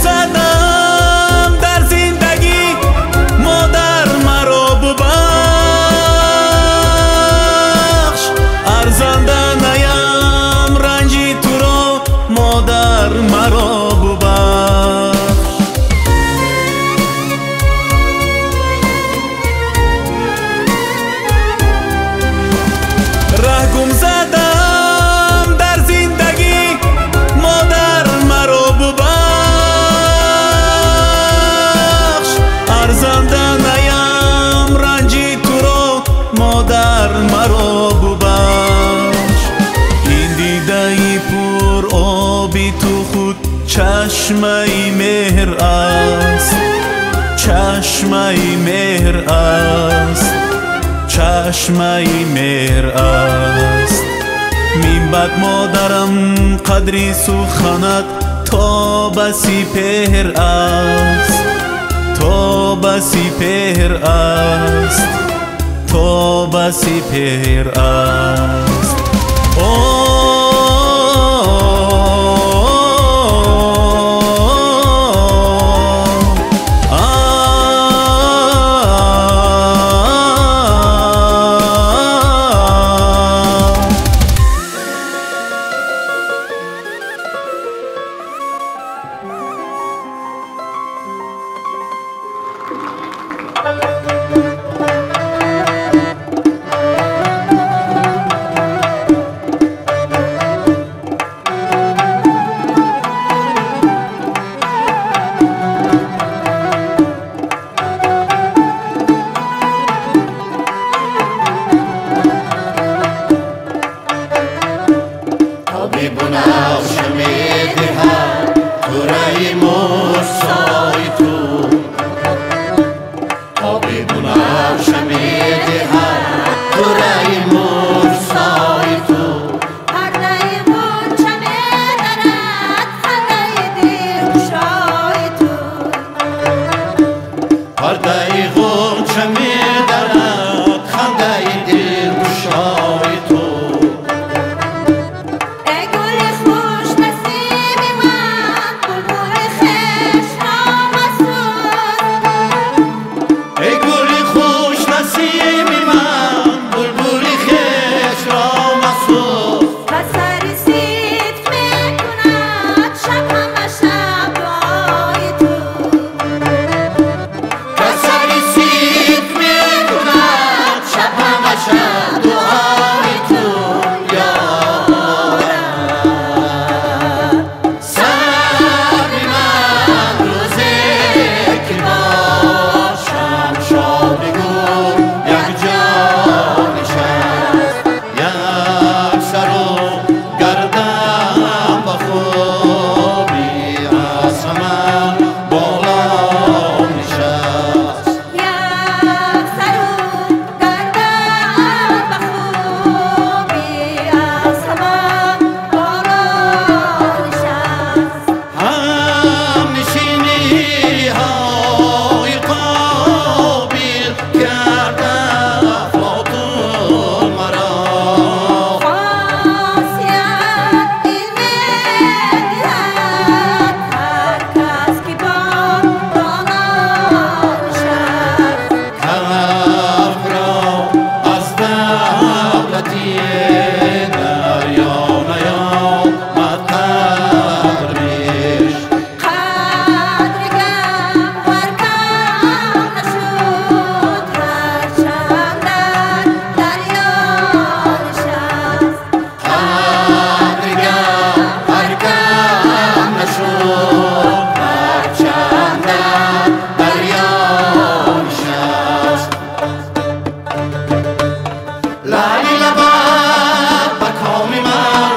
Задам дар зиндагӣ модар маро бубахш, арзанда наям ранҷи туро модар маро бубахш. Раҳ гум задам дар зиндагӣ модар маро бубахш, арзанда наям ранҷи туро модар маро бубахш. Ин дидаи пур оби ту худ чашмаи меҳр аст, чашмаи меҳр аст, чашмаи меҳр аст. Минбаъд модарам қадри суханат то ба сипеҳр аст, то ба сипеҳр аст, то ба сипеҳр аст. Якҷо нишаст, як сару гардан ба хубӣ аз ҳама боло нишаст. Як сару гардан ба хубӣ аз ҳама боло нишаст. Ҳамнишиниҳои қобил карда Афлотун маро. Хосият ин медиҳад ҳар кас ки бо доно нишаст. Кафро аз давлати дарё наёмад қадриш. Қадри гавҳар кам нашуд, ҳарчанд дар дарё нишаст. Қадри гавҳар кам нашуд, ҳарчанд дар дарё нишаст. Лаъли лабат ба коми ман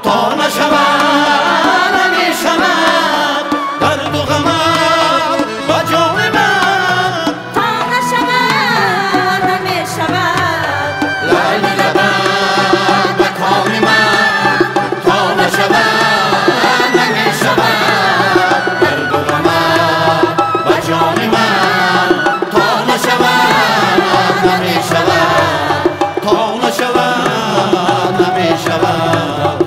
то нашавад намешавад, дарду ғамат ба ҷони ман то нашавад намешавад. Лаъли лабат ба коми ман то нашавад намешавад, дарду ғамат ба ҷони ман то нашавад намешавад, то нашавад намешавад.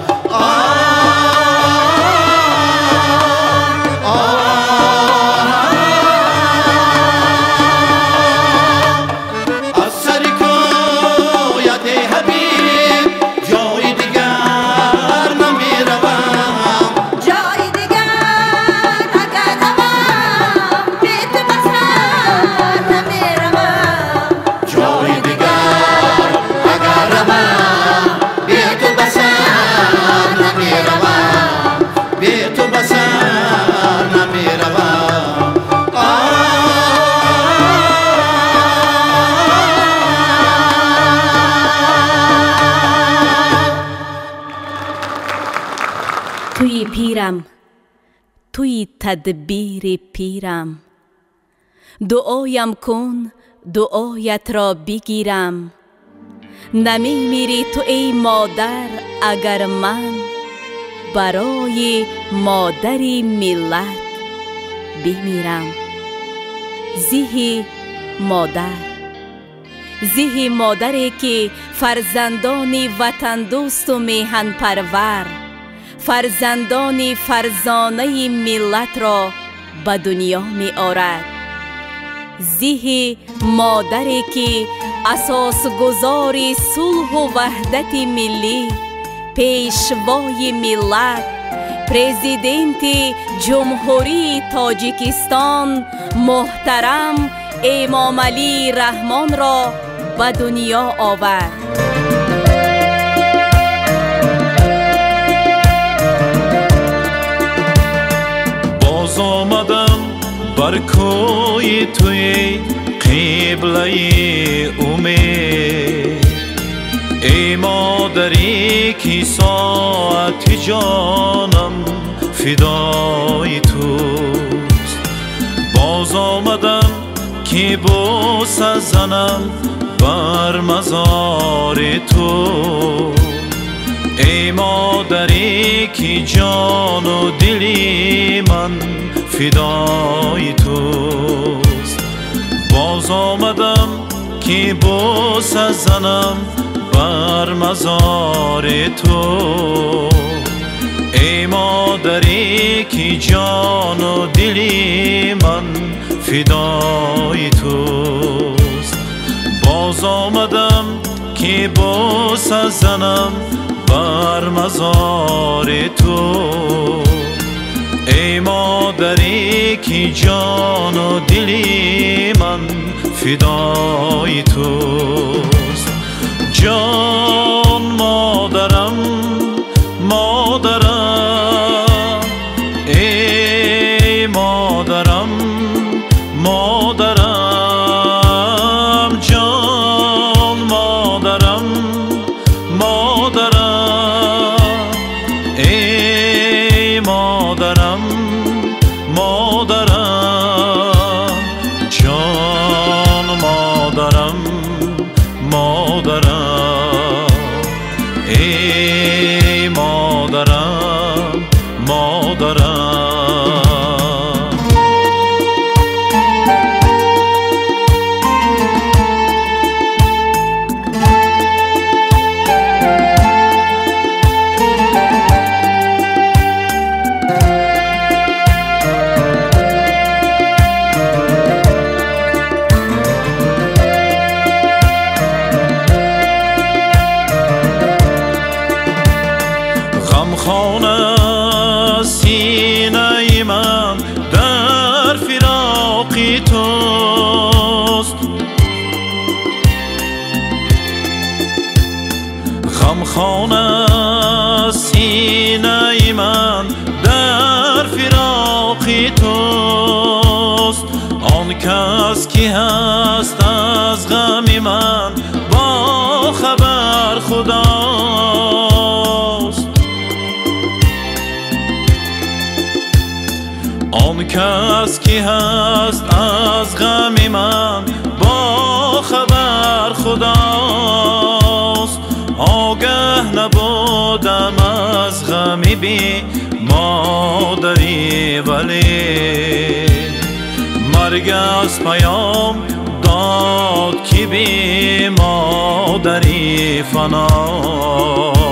Аз сари кӯят эй ҳабиб ҷои дигар намеравам. Ҷои дигар агар равам, бе ту ба сар намеравам. Ҷои дигар агар равам, бе ту ба сар намеравам, бе ту ба сар намеравам. Туи пирам, туи тадбири пирам, дуоям кун, дуоятро бигирам. Намемирӣ ту эй модар, агар ман барои модари миллат бимирам. Зиҳи модар, зиҳи модаре ки фарзандони ватандӯсту меҳанпарвар, фарзандони фарзонаи миллатро ба дунё меорад. Зиҳи модаре ки асосгузори сулҳу ваҳдати миллӣ, пешвои миллат, президенти Ҷумҳурии Тоҷикистон муҳтарам Эмомалӣ Раҳмонро ба дунё овард. Боз омадам бар кӯи туи қиблаи умед. Эй модаре ки соати ҷонам фидои туст. Боз омадам ки бӯса занам бар мазори ту. Эй модаре ки ҷону дили ман фидои туст. Боз омадам ки бӯса занам бар мазори ту. Эй модаре ки ҷону дили ман фидои туст. Боз омадам ки бӯса занам бар мазори ту. Эй модаре ки ҷону дили ман фидои туст. Ҷон модарам, модарам, эй модарам, модарам, ҷон. Модарам, модарам, эй модарам, модарам. Ғамхона синаи ман дар фироқи туст, ғамхона синаи ман дар фироқи туст. Он кас ки ҳаст аз ғами ман бохабар Худост. Он кас ки ҳаст аз ғами ман бохабар Худост. Огаҳ набудам аз ғами бемодарӣ, вале марг аз паём дод ки бемодарӣ фаност.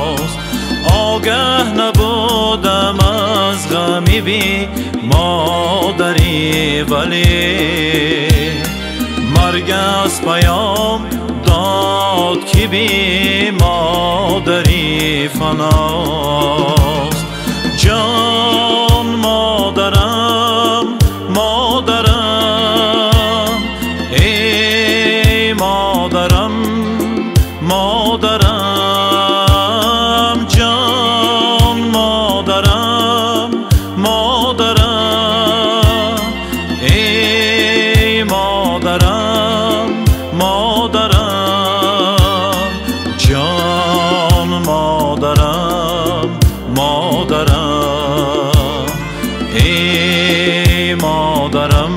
Огаҳ набудам аз ғами бемодарӣ, вале марг аз паём дод ки бемодарӣ фаност. Ҷон модарам, модарам, эй модарам, модарам. Ҷон модарам, модарам, эй модарам, модарам. Ҷон модарам, модарам, эй модарам,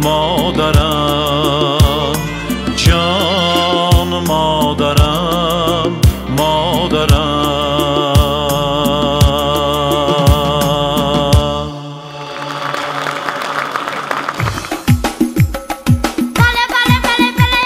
модарам. Ҷон модарам, модарам. Бале, бале, бале, бале.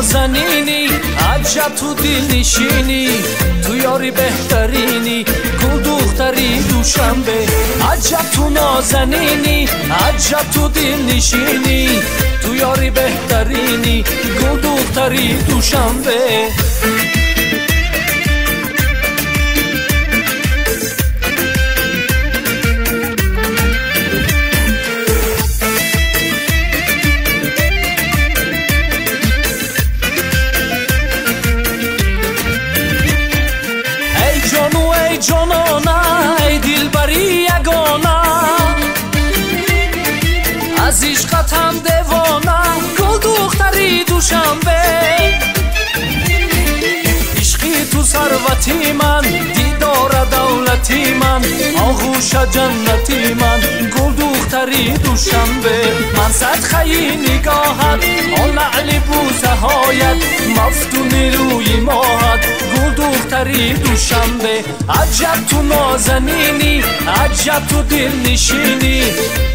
нозанинӣ, аҷаб ту дилнишинӣ, ту ёри беҳтаринӣ, гулдухтари Душанбе. Аҷаб ту нозанинӣ, аҷаб ту дилнишинӣ, ту ёри беҳтаринӣ, гулдухтари Душанбе. Ҷонона, эй дилбари ягона, аз ишқатам девона, гулдухтари Душанбе. Ишқи ту сарвати ман, дидора давлати ман, оғӯша ҷаннати ман, гулдухтари Душанбе. Ман садқаи нигоҳат, он лаъли бӯсаҳоят, мафтуни рӯи моҳат, гулдухтари Душанбе. Аҷаб ту нозанинӣ, аҷаб ту дилнишинӣ,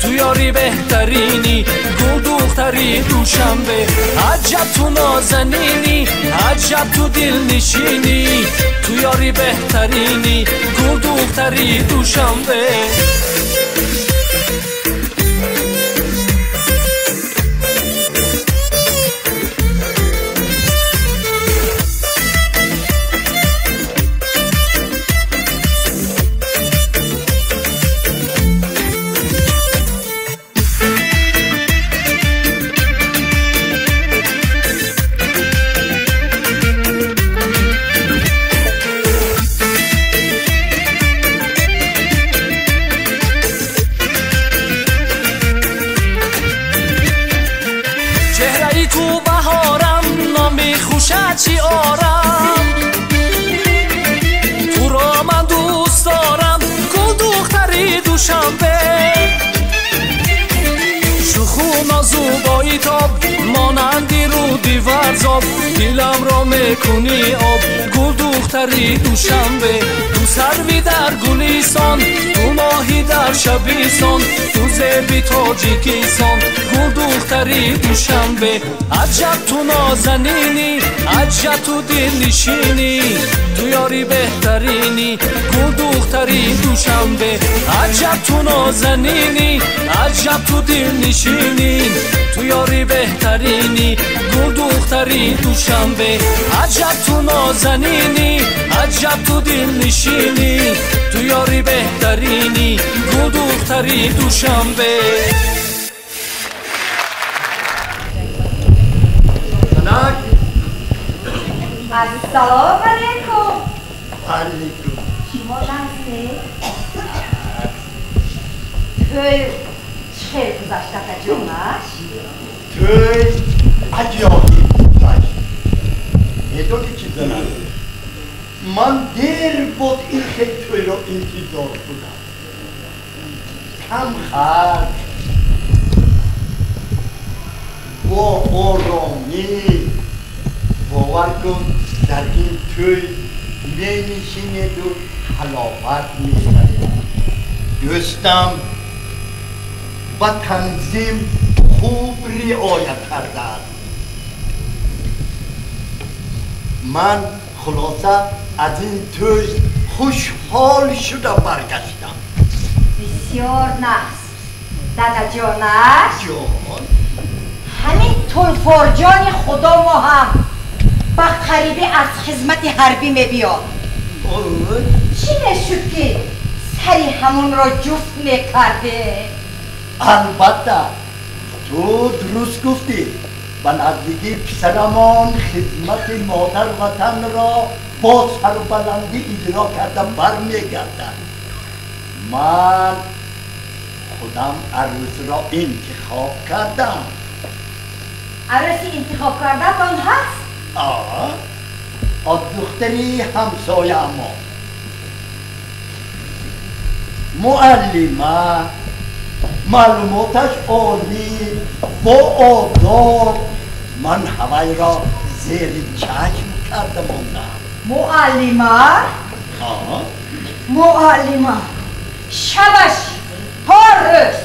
ту ёри беҳтаринӣ, гулдухтари Душанбе. Аҷаб ту нозанинӣ, аҷаб ту дилнишинӣ, ту ёри беҳтаринӣ, гулдухтари Душанбе. Чӣ орам, туро ман дӯст дорам, гулдухтари Душанбе. Шуху нозу боитоб, монанди руди варзоб, диламро мекунӣ об, гулдухтари Душанбе. Ту сарви дар гулисон, ту моҳи дар шабисон, ту зеби Тоҷикисон, гулдухтари Душанбе. Аҷаб ту нозанинӣ, аҷаб ту дилнишинӣ, ту ёри беҳтаринӣ, гулдухтари Душанбе. Аҷаб ту нозанинӣ, аҷаб ту дилнишинӣ, ту ёри беҳтаринӣ, гулдухтари Душанбе. Аҷаб ту нозанинӣ, аҷаб ту дилнишинӣ, ту ёри беҳтаринӣ, гулдухтари Душанбе. Ассалому алайкум. Алайкум. Шумо ҳастед? Тӯй чӣ гузашт, акаҷонаш? Тӯй аҷоиб гузашт. Медонӣ чӣ занам? Ман дер буд ин хел тӯйро интизор будам. Кам харҷ, бо оромӣ. Бовар кун, дар ин тӯй менишинеду ҳаловат мебаред. Дӯстам ба танзим хуб риоя кардааст. Ман хулоса аз ин тӯй хушҳол шуда баргаштам. Бисёр нағз, дадаҷонаш. Ҷон, ҳамин тулфорҷони худо мо ҳам ба қарибӣ аз хизмати ҳарбӣ мебиёд. Чӣ мешуд, ки сари ҳамонро ҷуфт мекарде? Албатта, ту дуруст гуфтӣ. Ба наздикӣ писарамон хизмати модар ватанро бо сарбаландӣ иҷро карда бармегардад. Ман худам арӯсро интихоб кардам. Арӯси интихоб кардатон ҳаст? Аз духтари ҳамсоямо, муаллима, маълумоташ олӣ, бо одоб. Ман ҳавайро зери чашм карда мондам. Муаллима? Муаллима шабаш то рӯз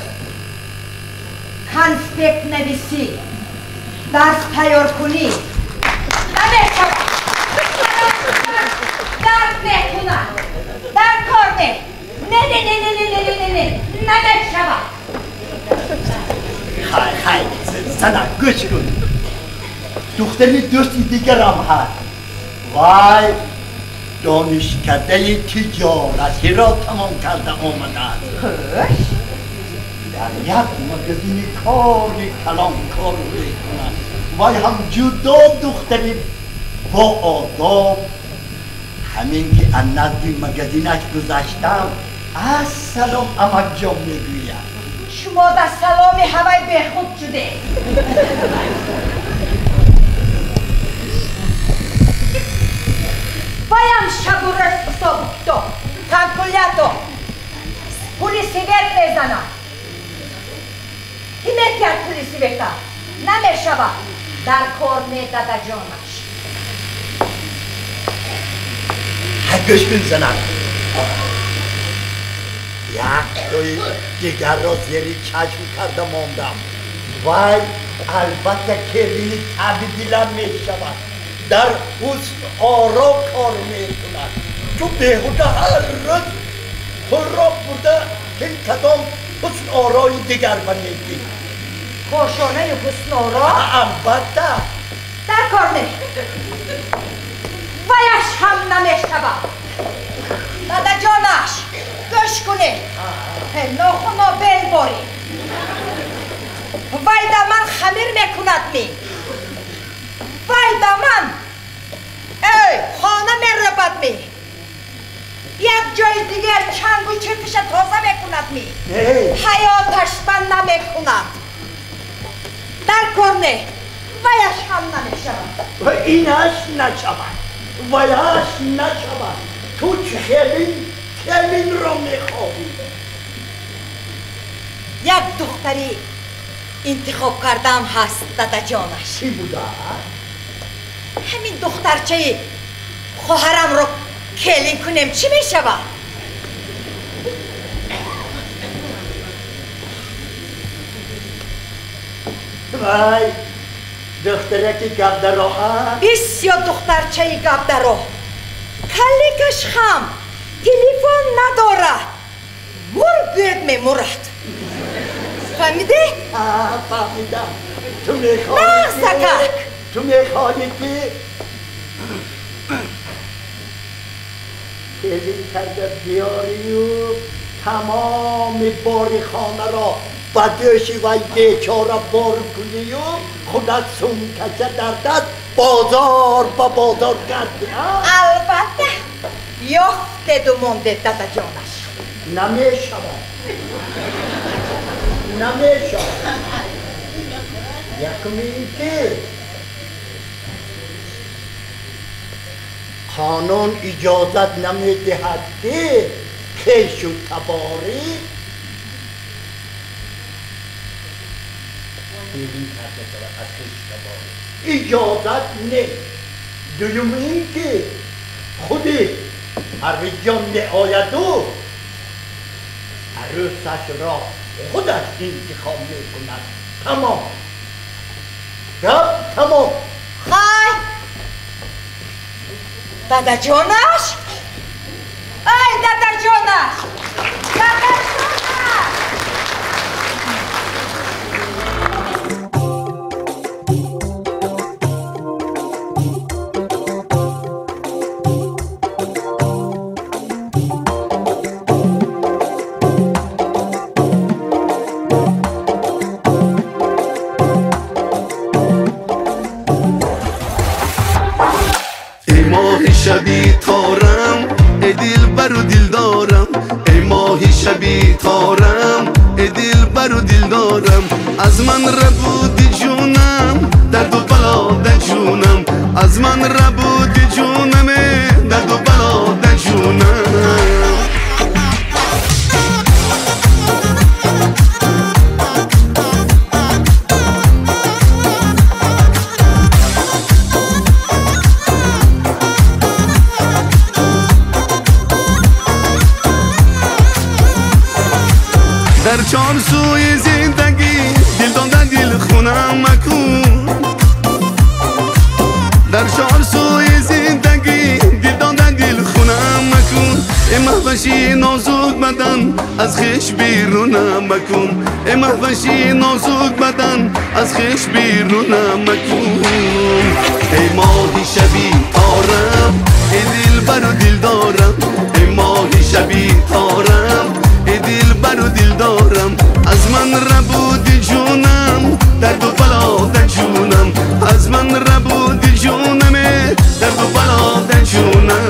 конспект нависӣ, дарс тайёр кунӣ, Намешавад. Хай хай, занак гӯш кун. Духтари дӯсти дигарам ҳаст. Вай донишкадаи тиҷоратиро тамом карда омадааст. Хуш. Дар як магазини кори калон кор мекунад. Вай ҳам ҷудо духтари боодоб. Ҳамин ки аз назди магазинаш гузаштам, ассалом амакҷон мегӯяд. Шумо дар саломи ҳавай бехуд шудед. Ваям шабу рӯз ҳисобу китоб, калкулятор, пули свет мезанад. Ки метиҳад пули света? Намешавад. Дар кор медадаҷонаш. Гӯш кун занак. Як тои дигарро зери чашм карда мондам. Вай албатта келини таби дилам мешавад. Дар ҳусн оро кор мекунад. Ту беҳуда ҳар рӯз пулро бурда ин кадом ҳусн орои дигар ба медиҳӣ. Кошонаи ҳусн оро? Албатта. Дар кор не. Ваяш ҳам намешавад. Дадаҷонаш, гӯш кунед. Нохуно бел борӣ. Вай да ман хамир мекунад ми. Вай да ман эй хона мерабад ми. Як ҷои дигар чангу чиркиша тоза мекунад ми. Ҳаёташ ба намекунад. Дар кор не. Ваяш ҳам намешавад. Ва инаш нашавад. Ваяш нашавад. Ту чӣ келинро мехоҳӣ? Як духтари интихоб кардаам ҳаст, дадаҷонаш. Чӣ буда? Ҳамин духтарчаи хоҳарамро келин кунем, чӣ мешавад? Вай, духтараки гапдаро? Бисёр духтарчаи гапдаро. Каликаш хам, телефон надорад. Мур гӯяд мемурад. Фаҳмидӣ? Фаҳмидам. Ту мехоҳӣ, ту мехоҳӣ ки келин карда биёрию тамоми бори хонаро ба дӯши вай бечора бор кунию худат сумкача дар даст бозор ба бозор гардӣ? Албатта. Ёфтеду монде, дадаҷонаш. Намешавад. Намешавад. Якум ин ки қонун иҷозат намедиҳад ки хешу таборӣ келин карда шавад аз хешу таборӣ. Иҷозат нест. Дуюм ин ки худи Парвизҷон меояду арӯсашро худаш интихоб мекунад. Тамом. Гап тамом. Хай! Дадаҷонаш? Ай, дадаҷонаш! Дадаҷонаш! شبی تارم ای دل بر و دل دارم، ای ماهی شبی تارم ای دل بر و دل دارم. از من ربودی جونم درد و بلا در جونم، از من ربودی جونم درد و بلا در جونم. در چهار سوی زندگی دل دادن دل خونم مکن، در چهار سوی زندگی دل دادن دل خونم مکن. ای مهوشی نازک бадан аз хеш берунам макун, эй маҳваши нозук бадан аз хеш берунам макун. Эй моҳи шаби торам, эй дилбару дилдорам, эй моҳи шаби торам, эй дилбару дилдорам. Аз ман рабуди ҷонам, дарду бало дар ҷонам, аз ман рабуди ҷонам, дарду бало дар ҷонам.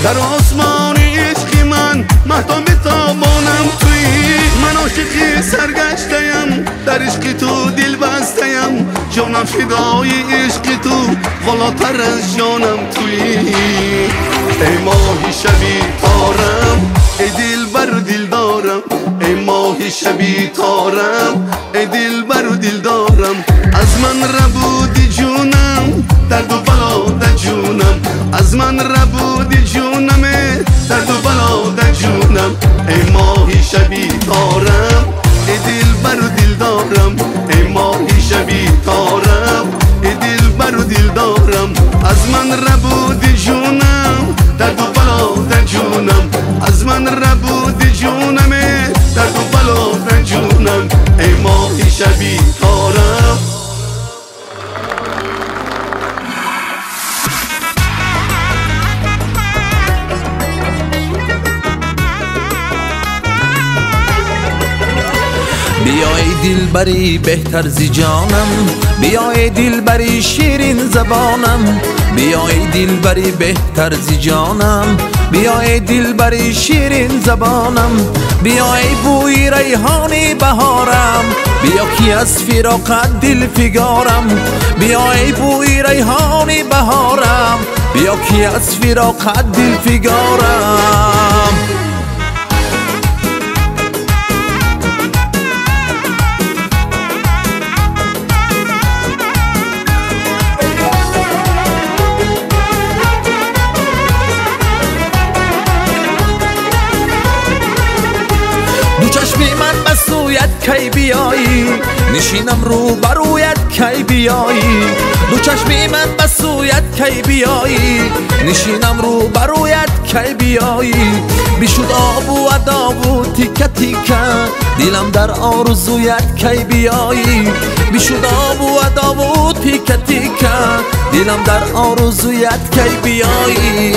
در آسمان عشقی من مهتاب تابانم تویی، من عاشقی سرگشته‌ام، در عشق تو دل بسته‌ام، جانم فدای عشق تو والاتر از جانم تویی. ای ماهی شبی تارم، ای دلبر و دلدارم، ای ماهی شبی تارم، ای دلبر و دلدارم. از من ربودی جونم، درد و بلا در جونم، از من ربودی جونم، درد و بلا در جونم. ای ماهی شبی تارم، ای دلبر و دلدارم، ای ماهی شبی تارم، ای دلبر و دلدارم. از من ربودی جونم، درد و بلا در جونم، از من ربودی جونم، درد و بلا در جونم. ای ماهی شبی تارم. بیا ای دلبری بهتر زی جانم، بیا ای دلبری شیرین زبانم، بیا ای دلبری بهتر زی جانم، بیا ای دلبری شیرین زبانم، بیا ای بوی ریحانی بهارم، بیا کی از فراقت دل فگارم، بیا ای بوی ریحانی بهارم، بیا کی از فراقت دل فگارم. چشمی من به سویت کی بیایی، نشینم رو برویت کی بیایی، دو چشمی من به سویت کی بیایی، نشینم رو برویت کی بیایی. بشد آب و ادا و تیکه تیکه، دلم در آرزویت کی بیایی، بشد آب و ادا و تیکه تیکه، دلم در آرزویت کی بیایی.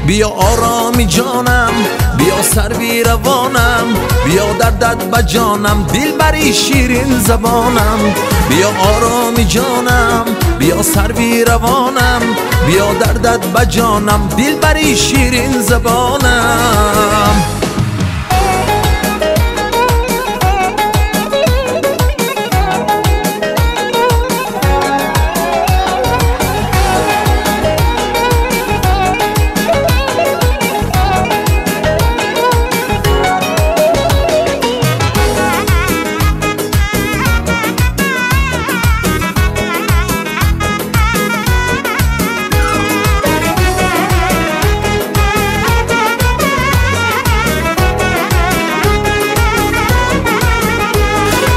بیا آرامی جانم، بیا سروی روانم، بیا دردت به جانم، دلبری شیرین زبانم، بیا آرامی جانم، بیا سروی روانم، بیا دردت به جانم، دلبری شیرین زبانم.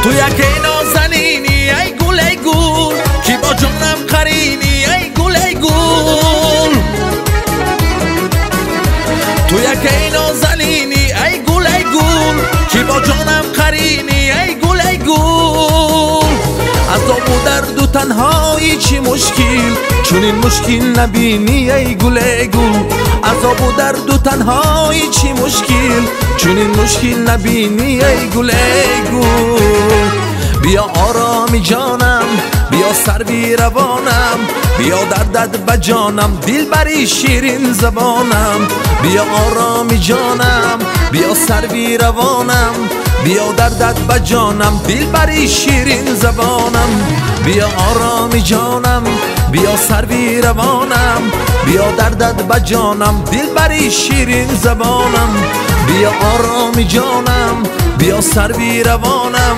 تو یکی نازنینی ای گل ای گل، که با جانم قرینی ای گل ای گل، تو یکی نازنینی ای گل ای گل، که با جانم قرینی ای گل ای گل. عذاب و درد و تنهایی چی مشکل، چون این مشکل نبینی ای گل ای گل، عذاب و درد و تنهایی چی مشکل، چون این مشکل نبینی ای گل ای گل. بیا آرامی جانم، بیا سروی روانم، بیا دردت به جانم، دلبری شیرین زبانم، بیا آرامی جانم، بیا سروی روانم، بیا دردت به جانم، دلبری شیرین زبانم، بیا آرامی جانم، Биё сарви равонам, биё дардат ба ҷонам, дилбари ширин забонам. Биё ороми ҷонам, биё сарви равонам,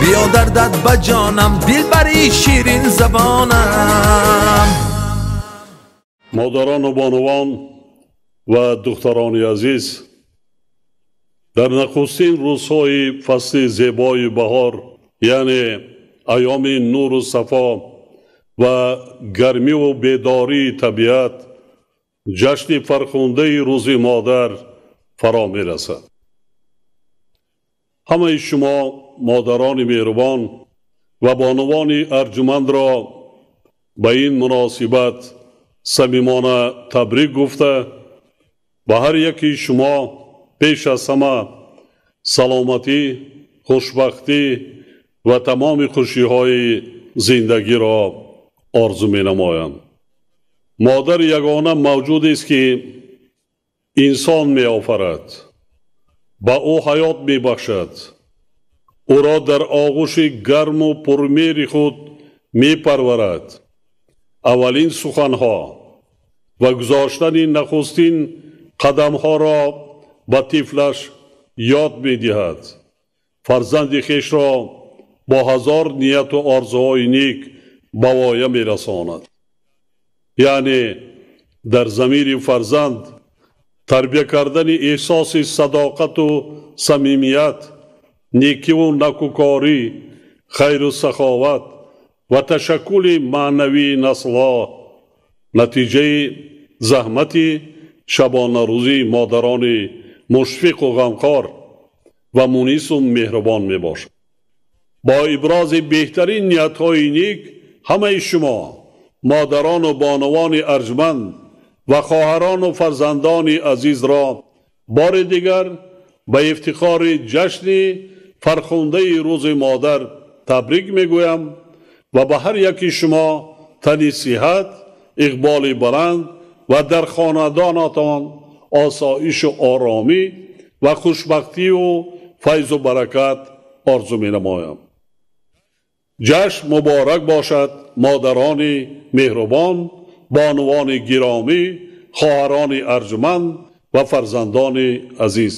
биё дардат ба ҷонам, дилбари ширин забонам. Модарону бонувон ва духтарони азиз, дар нахустин рӯзҳои фасли зебои баҳор, яъне айёми нуру сафо ва гармиву бедории табиат, ҷашни фархундаи рӯзи модар фаро мерасад. Ҳамаи шумо модарони меҳрубон ва бонувони арҷумандро ба ин муносибат самимона табрик гуфта, ба ҳар яки шумо пеш аз ҳама саломатӣ, хушбахтӣ ва тамоми хушиҳои зиндагиро орзу менамоям. Модар ягона мавҷудест, ки инсон меофарад, ба ӯ ҳаёт мебахшад, ӯро дар оғӯши гарму пурмеҳри худ мепарварад. Аввалин суханҳо ва гузоштани нахустин қадамҳоро ба тифлаш ёд медиҳад. Фарзанди хешро бо ҳазор нияту орзуҳои нек ба воя мерасонад. Яъне дар замири фарзанд тарбия кардани эҳсоси садоқату самимият, некиву накӯкорӣ, хайру саховат ва ташаккули маънавии наслҳо натиҷаи заҳмати шабонарӯзии модарони мушфиқу ғамхор ва мунису меҳрубон мебошад. Бо ибрози беҳтарин ниятҳои нек ҳамаи шумо модарону бонувони арҷманд ва хоҳарону фарзандони азизро бори дигар ба ифтихори ҷашни фархундаи рӯзи модар табрик мегӯям ва ба ҳар яки шумо тани сиҳат, иқболи баланд ва дар хонадонатон осоишу оромӣ ва хушбахтию файзу баракат орзу менамоям. Ҷашн муборак бошад модарони меҳрубон, бонувони гиромӣ, хоҳарони арҷуманд ва фарзандони азиз.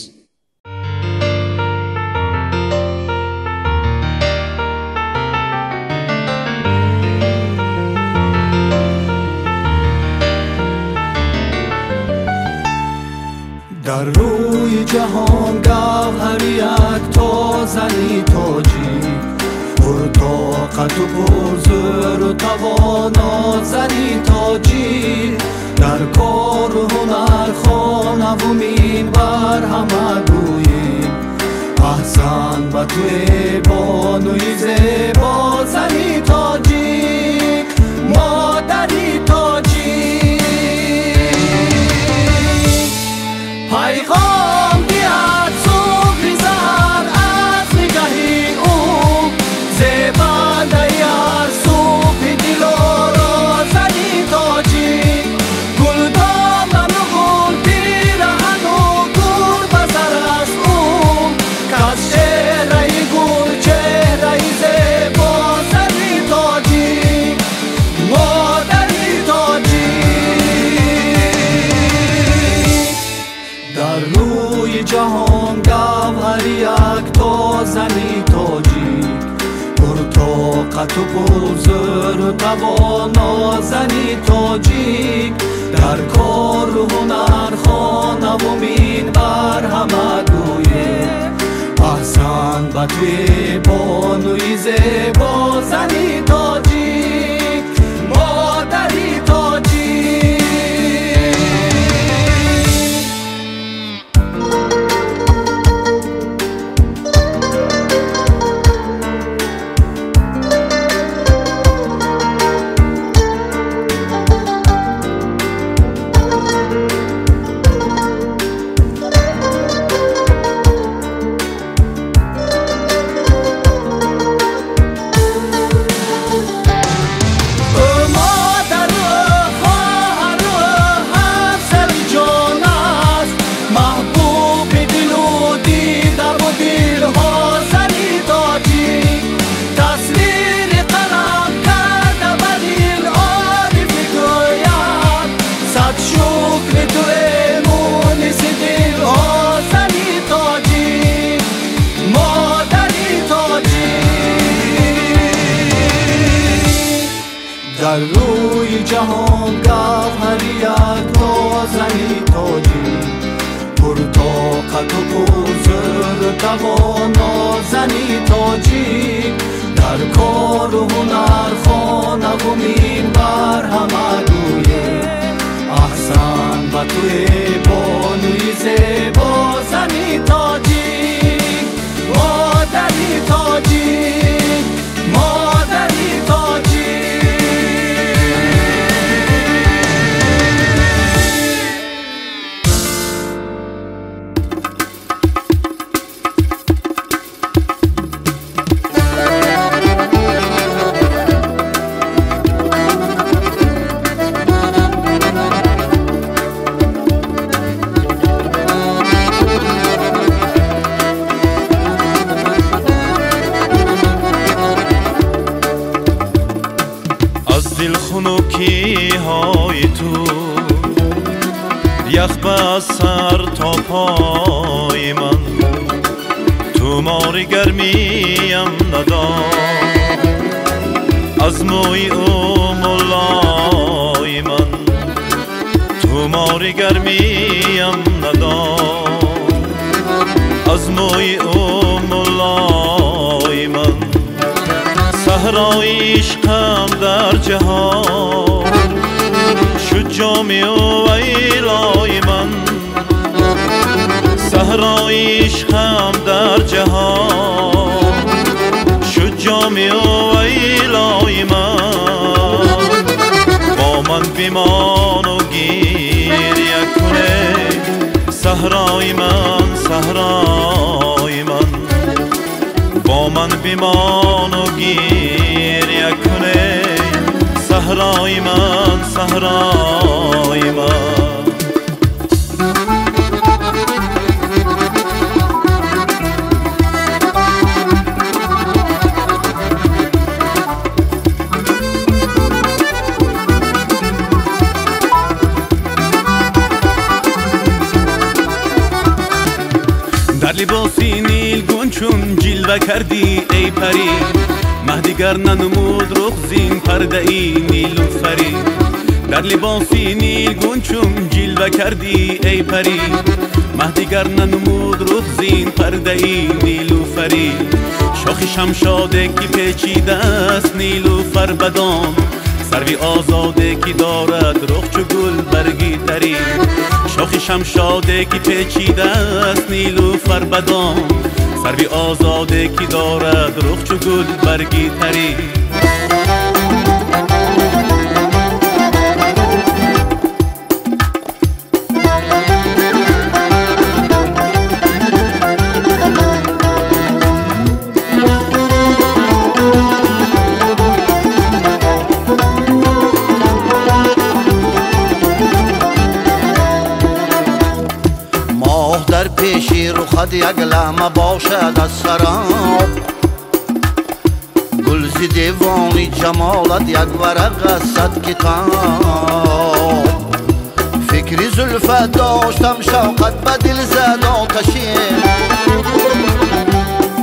Дар рӯи ҷаҳон гавҳари як тозани тоҷик, пуртоқату пурзӯру тавоно зани тоҷик, дар кору ҳунар хонаву минбар ҳама гӯем. Аҳсан ба туе бонуи зебо зани тоҷик, модари тоҷик. Пайғом диҳад субҳи саҳар аз нигаҳи ӯ, зебандаи ҳар субҳи дилоро зани тоҷик. Гулдоману гулпираҳану гулбазар аст ӯ, кас чеҳраи гул чеҳраи зебо зани тоҷик, модари тоҷик. Дар рӯи ҷаҳон гавҳари як тозани тоҷик, пуртоқату пурзӯру тавоно зани тоҷик, дар кору ҳунар хонаву минбар ҳама гӯем. Аҳсан ба туе бонуи зебо зани тоҷик, модари тоҷик. Дар рӯи ҷаҳон гавҳари якто зани тоҷик, пуртоқату пурзӯру тавоно зани тоҷик. Дар кору ҳунар хонаву минбар ҳама гӯед аҳсан ба туе бонуи зебо зани тоҷик. Модари тоҷик, модари тоҷик. Дилхунукиҳои ту ях ба сар то пои ман, тумори гармиям надод аз мӯи ӯ муллои ман, тумори гармиям надод аз мӯи ӯ муллои ман. Саҳрои ишқам дар ҷаҳон шуд ҷоми ӯ вайлои ман, саҳрои ишқам дар ҷаҳон шуд ҷоми ӯ вайлои ман. Бо ман бимону гиря куне саҳрои ман, саҳрои ман. Бо ман бимону гиря куне саҳрои ман, саҳрои ман. Дар либоси нилгун чун ҷилва кардӣ эй парӣ, маҳ дигар нанамуд рух зин пардаи нилуфарӣ. Дар либоси нилгун чун ҷилва кардӣ эй парӣ, маҳ дигар нанамуд рух зин пардаи нилуфарӣ. Шохи шамшоде ки печидааст нилуфар бадом, сарви озоде ки дорад рух чу гул барги тарӣ. Шохи шамшоде ки печидааст нилуфар бадом, сарви озоде ки дорад рух чу гул барги тарӣ. Дар пеши рухат як лаҳма бошад аз сароб, гулзи девони ҷамолат як варақ аз сад китоб. Фикри зулфат доштам шавқат ба дил зад оташин,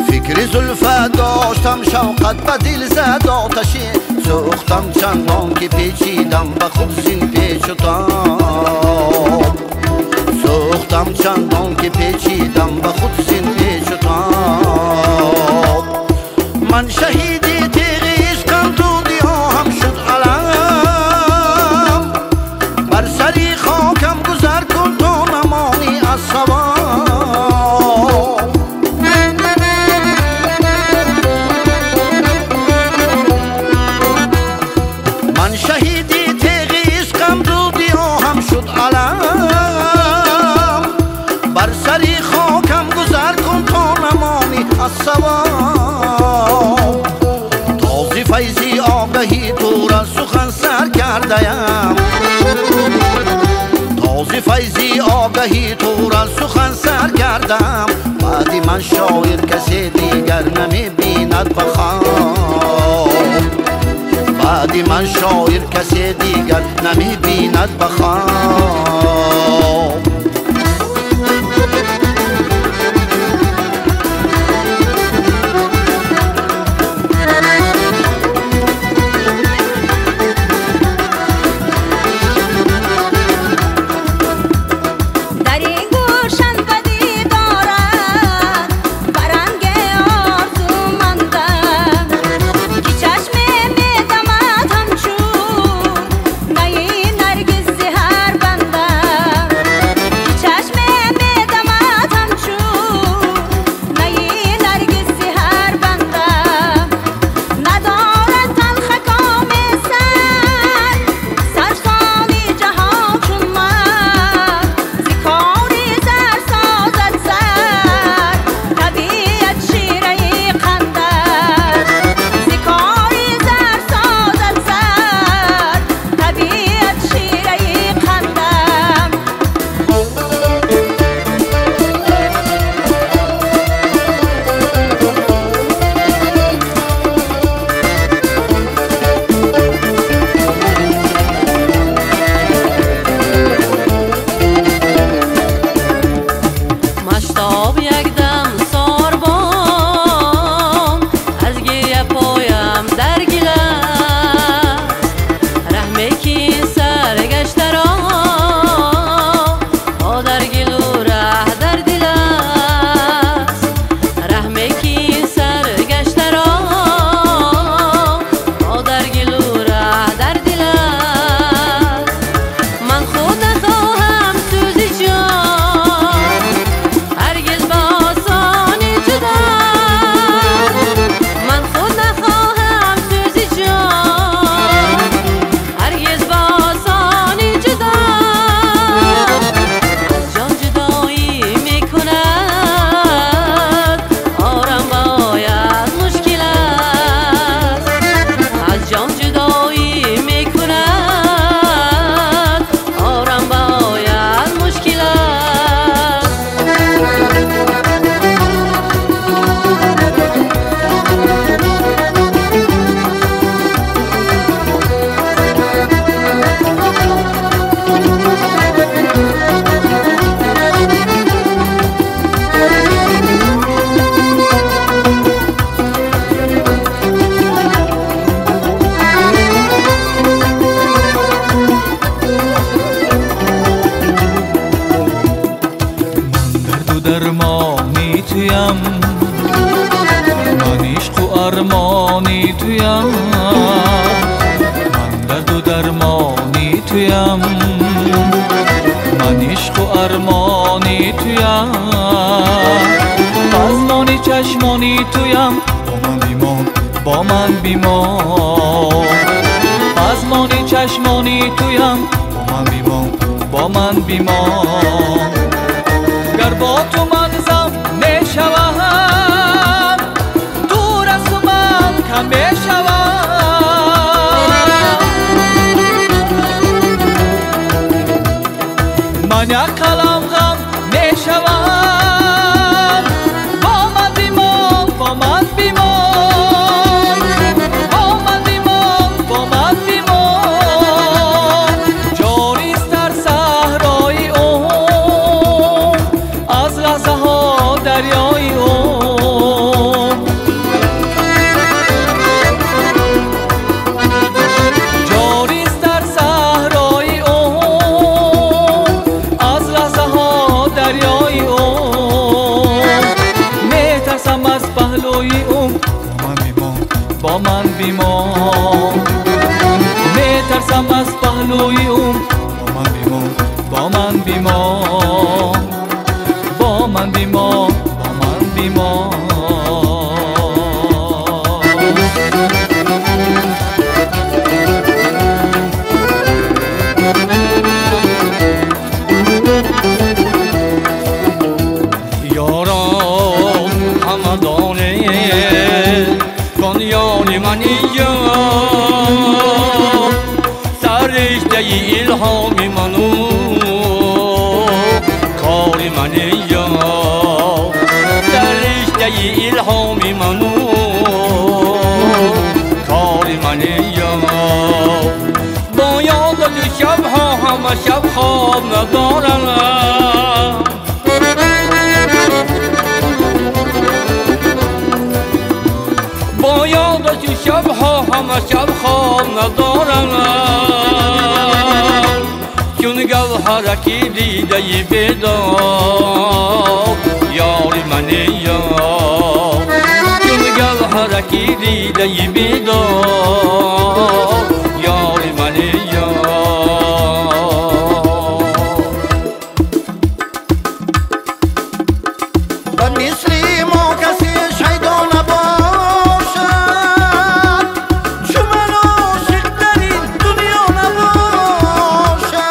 фикри зулфат доштам шавқат ба дил зад оташин. Сӯхтам чандон ки печидам ба худ зин печу тоб, сӯхтам чандон ки печидам ба худ зин печу тоб. Ман шаҳиди теғи ишқам дуди оҳам шуд алам, бар сари хокам гузар кун то намонӣ аз савоб. Ман шаҳиди теғи ишқам дуди оҳам шуд алам, бар сари хокам гузар кун то намонӣ аз савоб. Този файзи огаҳи тура сухан сар кардаям, този файзи огаҳи тура сухан сар кардам. Баъди ман шоир касе дигар намебинад ба хоб, баъди ман шоир касе дигар намебинад ба хоб. фармони туям, пазмони чашмони туям, бо ман бимон, бо ман бимон. Пазмони чашмони туям, бо ман бимон, бо ман бимон. Гар бо ту ман зам мешавам, дур аз ту ман кам мешавам. Ман як қалам ғам мешавам, бо ман бимон, бо ман бимон, бо ман бимон, бо ман бимон. Ҷорист дар саҳрои умр, аз лаҳзаҳо дарёи умр. Ҷорист дар саҳрои умр, аз лаҳзаҳо дарёи умр. Метарсам аз паҳлӯи ӯ, бо ман бимон, бо ман бимон. Метарсам аз паҳлӯи ӯ, бо ман бимон, бо ман бимон, бо ман бимон, бо ман бимон. Ёрон ҳама донед, кон ёри ман инҷо, сариштаи илҳоми ману кори ман инҷо, сариштаи илҳоми ману кори ман инҷо. Бо ёдати шабҳо ҳама шаб хоб надорам, бо ёдати шабҳо ҳама шаб хоб надорам. Чун гавҳараки дидаи бедор, ёри ман ёр, чун гавҳараки дидаи бедор, ёри ман ёр. Ба мисли мо касе шайдо набошад, чу ман ошиқ дар ин дунё набошад.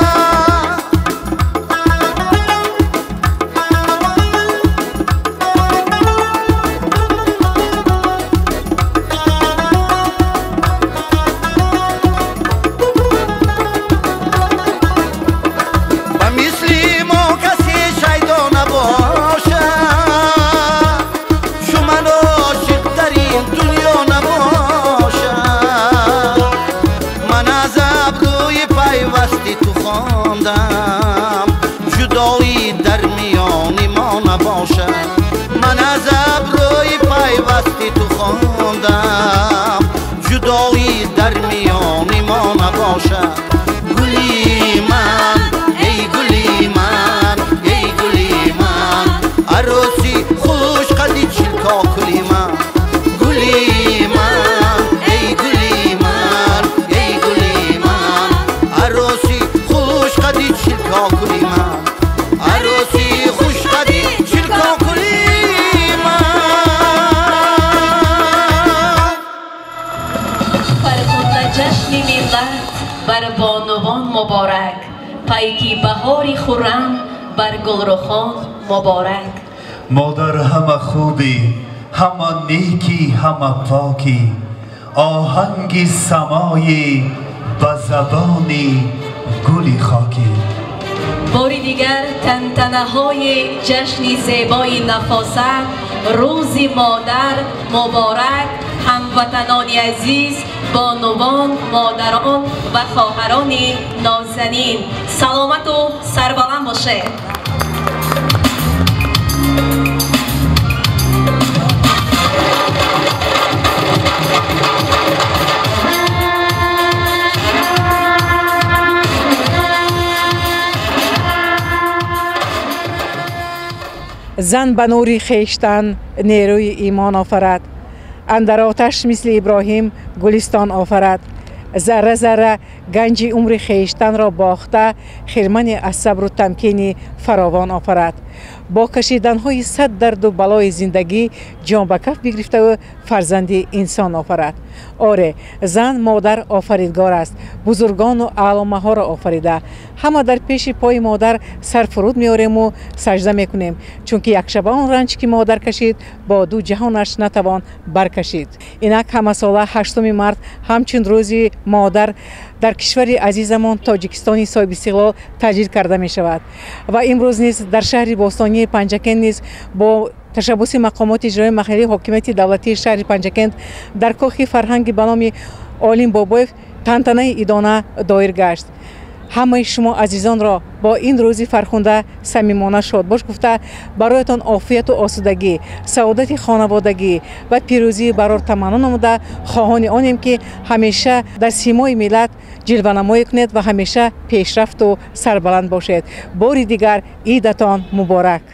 Ба мисли мо касе шайдо набошад, чу ман ошиқ дар ин дунё набошад. Ман аз абрӯи пайвасти ту хондам, ҷудоӣ дар миёни мо набошад. Ман аз абрӯи пайвасти ту хондам, ҷудоӣ дар миёни мо набошад. Гули ман, эй гули ман, эй гули ман, арӯси хушқади чилкокули ман. Гули ман, эй гули ман, эй гули ман, арӯси хушқади чилкокули ман, арӯси хушқади чилкокули ман. Фархунда ҷашни миллат бар бонувон муборак, пайки баҳори хуррам бар гулрухон муборак. Модар ҳама хубӣ, ҳама некӣ, ҳама покӣ, оҳанги самоӣ ба забони гули хокӣ. Бори дигар тантанаҳои ҷашни зебои нафосат, рӯзи модар муборак. Ҳамватанони азиз, бонувон, модарон ва хоҳарони нозанин, саломату сарбаланд бошед. Зан ба нури хештан нерӯи имон офарад, андар оташ мисли Иброҳим гулистон офарад. Зарра зарра ганҷи умри хештанро бохта, хирмане аз сабру тамкини фаровон офарад. Бо кашиданҳои сад дарду балои зиндагӣ ҷон ба каф бигирифтаву фарзанди инсон офарад. Оре, зан модар офаридгор аст, бузургону аъломаҳоро офарида. Ҳама дар пеши пои модар сар фуруд меорему сажда мекунем, чунки якшаба он ранҷ ки модар кашид, бо ду ҷаҳонаш натавон баркашид. Инак ҳамасола 8 март ҳамчун рӯзи модар дар кишвари азизамон Тоҷикистони соҳибистиқлол таҷлил карда мешавад. Ва имрӯз низ дар шаҳри бостонии Панҷакент низ бо ташаббуси мақомоти иҷроии маҳаллии ҳокимияти давлатии шаҳри Панҷакент дар кохи фарҳанги ба номи Олим Бобоев тантанаи идона доир гашт. Ҳамаи шумо азизонро бо ин рӯзи фархунда самимона шодбош гуфта, бароятон офияту осудагӣ, саодати хонаводагӣ ва пирӯзии барор таманно намуда, хоҳони онем ки ҳамеша дар симои миллат ҷилванамоӣ кунед ва ҳамеша пешрафту сарбаланд бошед. Бори дигар идатон муборак.